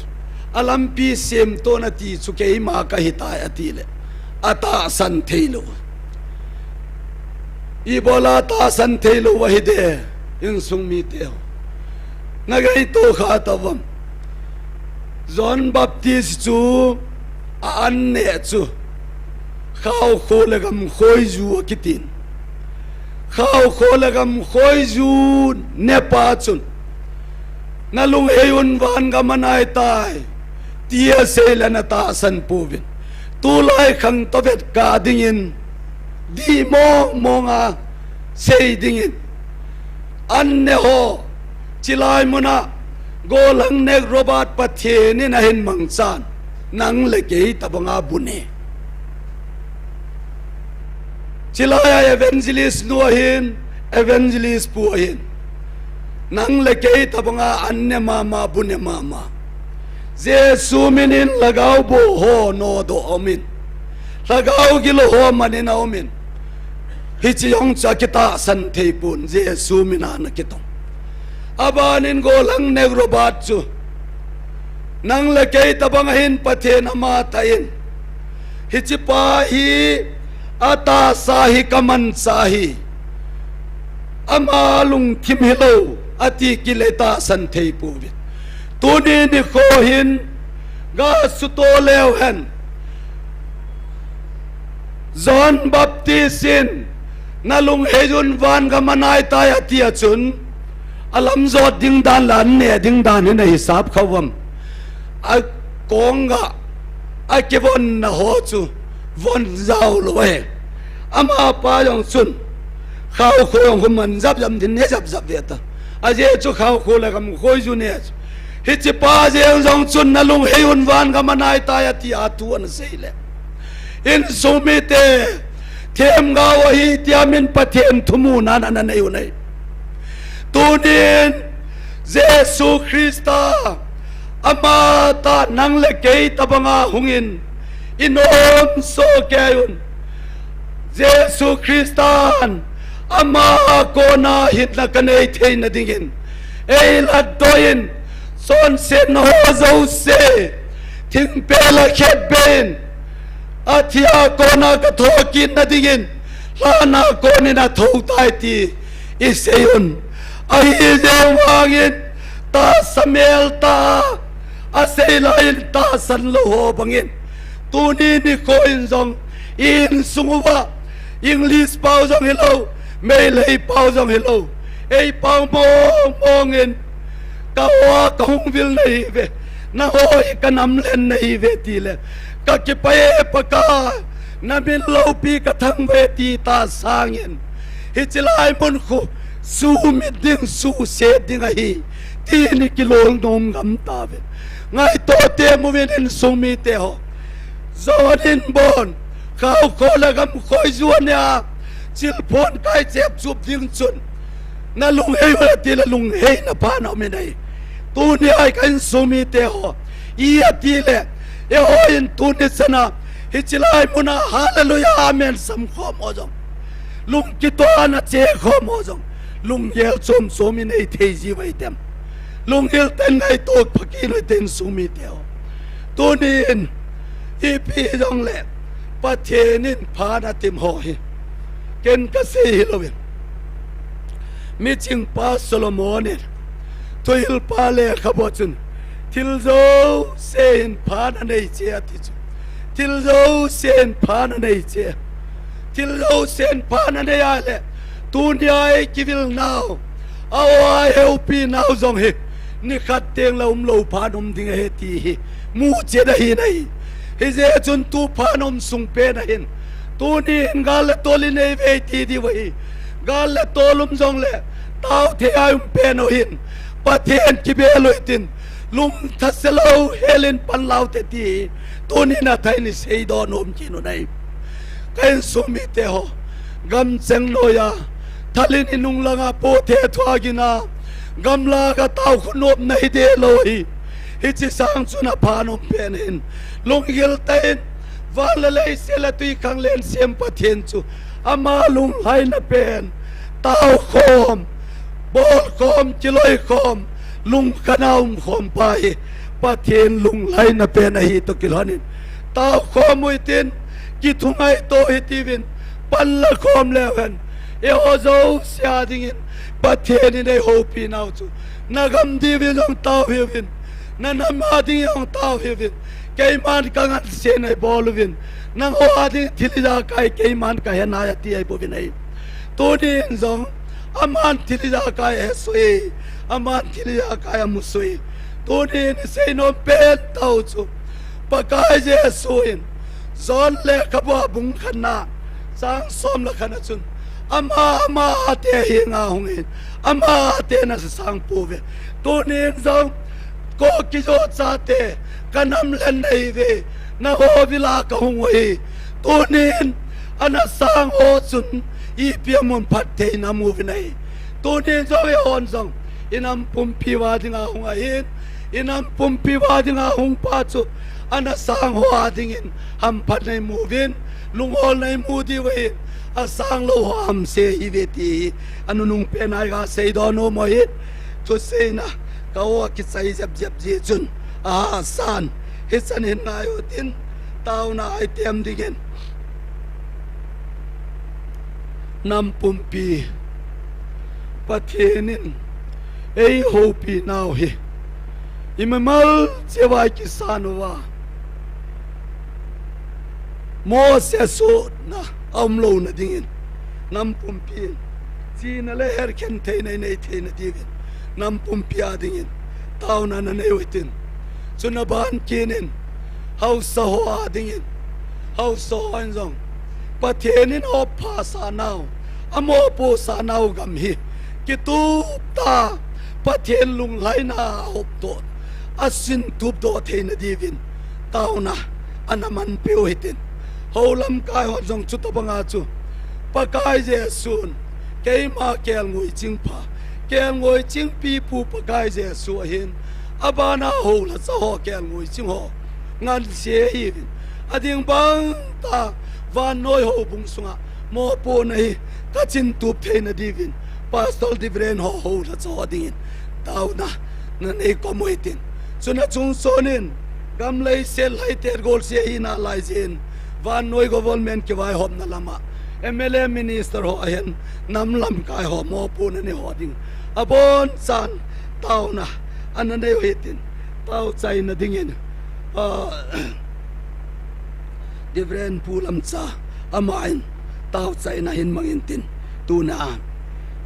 alampi semtoh un ati chu keima kahitai atile, atahsan theilou. Ibola tahsan theilou ahide, insung mite ho. Nagaito kha tauvem. John Baptist chu a an neh chu khaokho le gamkhoiju akitin. Khaokho le gamkhoiju nepa chun, nalunghei un, vangam anaitai, tia seile natahsan pouvin. Tulai khang toh vetkah dingin, dih mongmonga sei dingin, an neh ho, chilai muna golhang nek Robert Pathen in ahin mangchan, nang le kei tobanga bu ne. Chilai a evangelist nu ahin, evangelist pu ahin, nang le kei tobanga an ne mama, bu ne mama. Jesu minin lhagao boh ho nodoh aumin, lhagao gilou ho manin aumin, hiche jong chu akitahsan theipon, Jesu mina ana kitong. Abanin golhang nek Robert chu, nang le kei tobanga hin Pathen amatah in, hichepa hi atahsa hi, kamanchah hi, ama lungthim hilou, ati kit le tahsan theipouvin. Tuni nikho hin gasuto leuhen, John Baptist in, nalunghei un, vangam anaitai, atia chun, alamjot ding dan le an neh ding dan hi nahisap khauvam? Akonga akivonna ho chu von jaolou ahi. Amapa jong chun khaokho jong khu man japjap din he japjap ve ta. Ajeh chu khaokho le gamkhoiju ne chu. Hichepa jeng jong chun, nalunghei un, vangam anaitai, atia thu ana seile, insung mite, themgao ahi tia min Pathen thumuna nanei u ahi. Tunin Jesu Christa amatah nang le kei tobanga hungin, inom soh kei un. Jesu Christan ama kona hinna kanei theina dingin, eilatdoh in, chonsetna ho jouse thingpel a khetbeh in, athia kona kathokitna dingin, lhana konin athoutai ti isei un. Ahijeh vangin tahsa meltah a, asei laiyin tahsan lou ho bangin, tuni nikho in jong insung uva, English pao jong hilou, Meitei pao jong hilou, eipao mongmongin, kaho a kahung vil nahiuve, naho hi kanamlen nahiuve tile, kakipah e Pakai, namin loupi kathangvah e ti tah sangin, hiche lai mun khu sumit ding, suhset ding ahi, tin ikilol nom ngam tauve. Ngaito temun, insung mite ho. John in bon, khaokho le gamkhoiju ania, chilphon kai chepchup ding chun, nalunghei un atile, lungheina phatna aumin ahi. Tunia ka insung mite ho, ijeh itile, eihon tuni chana hiche lai muna hallelujah, amen samkhom ho jong, lungkitohna chekhom ho jong, lunggel chomchom inei thei jiu hitem? Lunggel tah in ngaito phakin u hite, insung mite ho. Tunin ipi hijongle Pathen in phat atim ho hi ken kasei hilouvin, michingpa Solomon in Thuhilpa lekhabu a chun, thil jouse hin phat anei cheh ati chu. Thil jouse hin phat anei cheh. Thil jouse hin phat anei ahile, tunia ikivil nau, a-o a iheopi nau jong hi, nikhat tengle umlou phat um ding ahi ti hi muchet ahi nai. Hijeh chun tu phat um sung pen ahin, tuni hin gal le tol inei uve ti diu ahi. Gal le tolum jongle tao thei a um pen u hin, Pathen kibel u hitin, lungtha se lou helin pan lau te ti, tunin a thai ni seidoh nom kit u ahi. Ka insung mite ho, gamcheng noiya, thalin inung langa pothe thua gina, gamla ka tao khu nopna hi de lou hi. Hiche sang chun apha nom pen hin, lunggil tah in, van le leiset le twikhanglen sem Pathen chu, ama lunglhaina pen, tao khom, bol khom, kiloi khom, lungkhat a um khom pa hi, Pathen lunglhaina pen ahi toh kilhonin, tao khom u hitin, kithungaito hitiuvin, pan la khom leu hen, eiho jouse a dingin, Pathen in eihoupi nau chu, na gam diuvin jong tao hiuvin, na nam a dingin jong tao hiuvin, keiman ka ngansen eibol uvin, nangho a ding thil ijakai keiman ka he nai ati eibouvin ahi. Tunin jong, aman thil ijakai ahe sui, aman thil ijakai amu sui. Tunin isei nom pen tah u chu, Pakai Jesu in, John lekhabua bung khatna, chang som le khatna chun, ama, ama ate henga hungin, ama ate nasang pouve. Tunin jong, ko kijo chate, ka nam len nahiuve, nangho vila kahung u ahi. Tunin, ana sang ho chun, ipi amun phattheina amu uvin ahi. Tunin jong eihon jong, inam pumpi uva dinga hung ahin, inam pumpi uva dinga hung pa chu, ana sang ho a dingin, hamphatna imu uvin, lungholna imu diu ahin, asang lou ho hamse ihiuve ti hi, anunung pen a iga seidoh nom u ahin, thuseina, ka o akichai jep jep ji chun, ahahsan, hichan hin ngai utin, taona a item dingin, nam pumpi, Pathen in eihoupi nau hi, imimal cheh uva ikisan uva, Mose sohna aum louna dingin, nam pumpi in, chihna le herkhen theina inei theina diuvin, nam pumpi a dingin, taona nanei u hitin. Chuna ban kit in, haosa ho a dingin, haosa hon jong, Pathen in aopphasah nau, amopohsah nau gam hi, kitup tah a, Pathen lunglhaina a aopdoh, asintup doh theina diuvin, taona, ana manpeh u hitin. Hou lamkai hon jong chutobanga chu, Pakai Jesun, keima kelngoi chingpha, kelngoi chingpipu Pakai Jesu ahin, abana houlhacha ho kelngoi ching ho, nganse ahiuvin, ading bang tah a, vannoi houbung sunga, mopohna hi, kachintup theina diuvin, Pastor Reverend ho houlhacha ho dingin, taona, nanei khom u hitin. Chuna chungchon in, gam leiset lhaitet golseh hina laijin, vannoi government kivaihopna lama, M L A minister ho ahin, nam lamkai ho mopohna nei ho ding, abonchan, taona, ana nei u hitin, taochaina dingin, ah, Reverend Pu Lamcha, aman, taochaina hin mangin tin, tuna,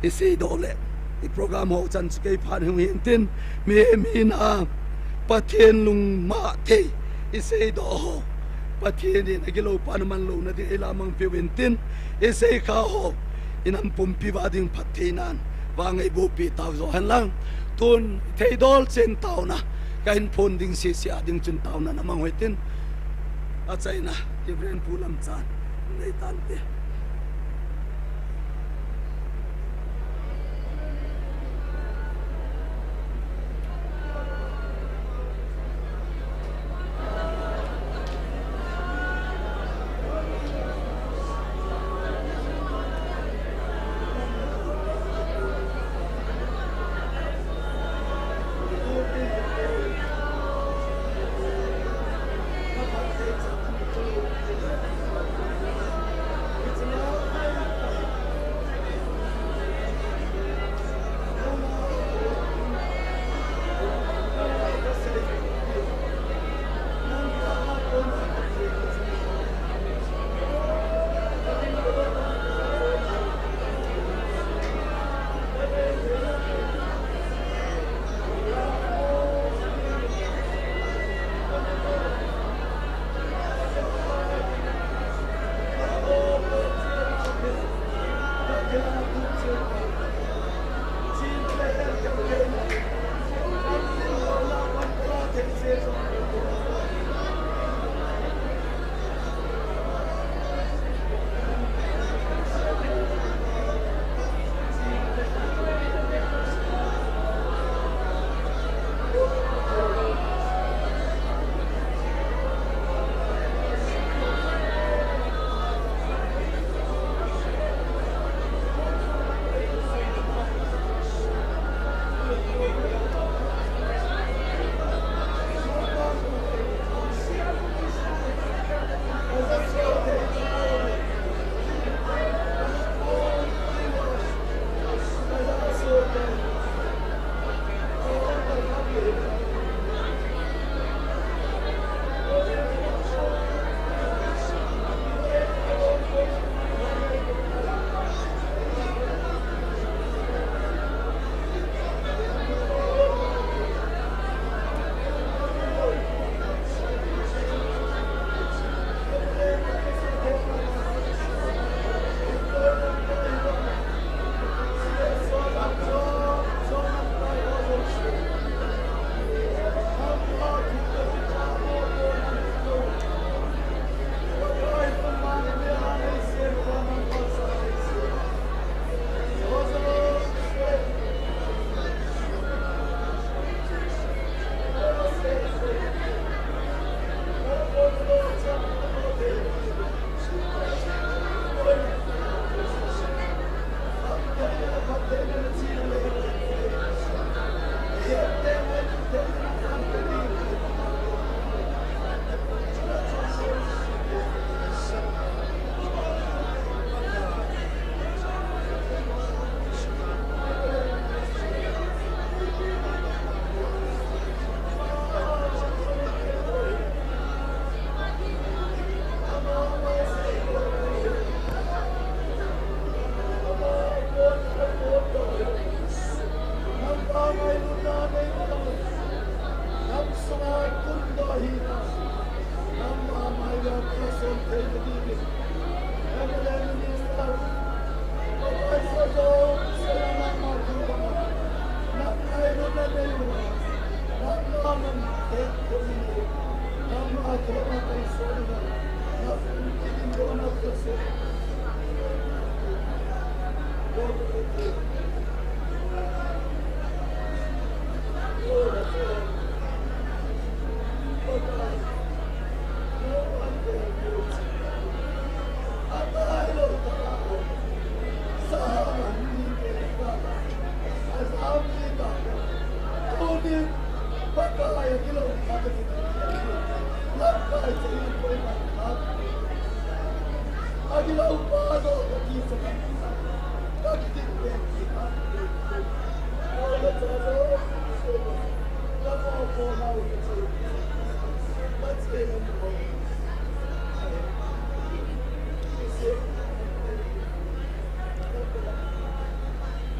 iseidoh le, iprogram ho chan chu kei phat hung hin tin, mihem hina, Pathen lungmah thei, iseidoh ho, Pathen in agilou pa na manlouna ding eilah mangpeh u hitin, iseikha ho, inam pumpi uva ding phattheinan, vangei bohpi taujo henlang, tun theidol chen taona, kahin phong ding sese a ding chun taona namang u hitin, achaina, Reverend Pu Lamchan, neitante.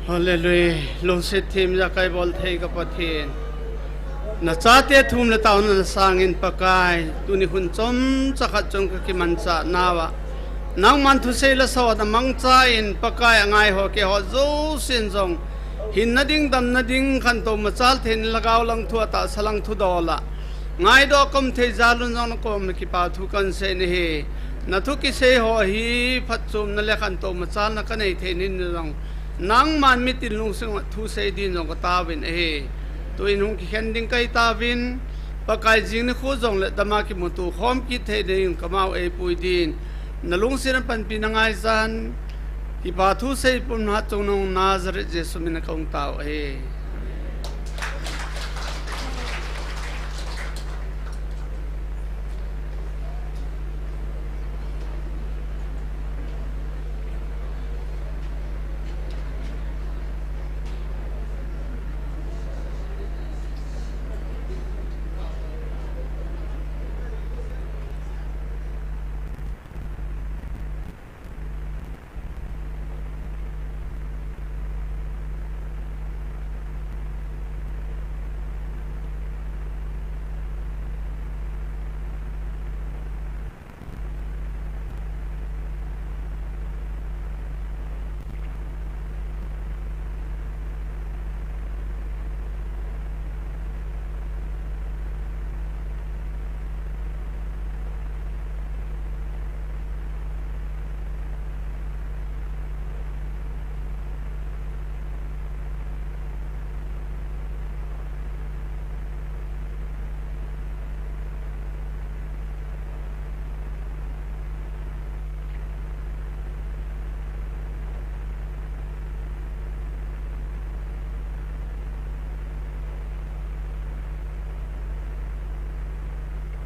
Hallelujah. Lungset them jakai bol thei ka Pathen. Na chate thum le taona na sangin Pakai, tuni hun chomcha khat chun ka kimanchah nauva, nangman thusei le sot a mangcha in Pakai, angai ho keiho jousen jong hinna ding, damna ding, khantou machal theina, lhagao lang thu a tahsa lang thu dol a ngaidoh a ka um thei jal un jong na koma kipa thu kan sei in ahi. Na thu kisei ho hi phatchomna le khantou machalna ka nei thei nin jong, nangman mitin lungset a thusei din jong ka taovin ahi. Tuin hung kikhen ding ka hi tauvin, Pakai, jing nikho jong le dama kimuto khom kit thei dingin ka mau eipui din, na lungset a panpina ngaichan, kipa thu sei pum hatchungnung Nazareth Jesu min a ka hung tao ahi.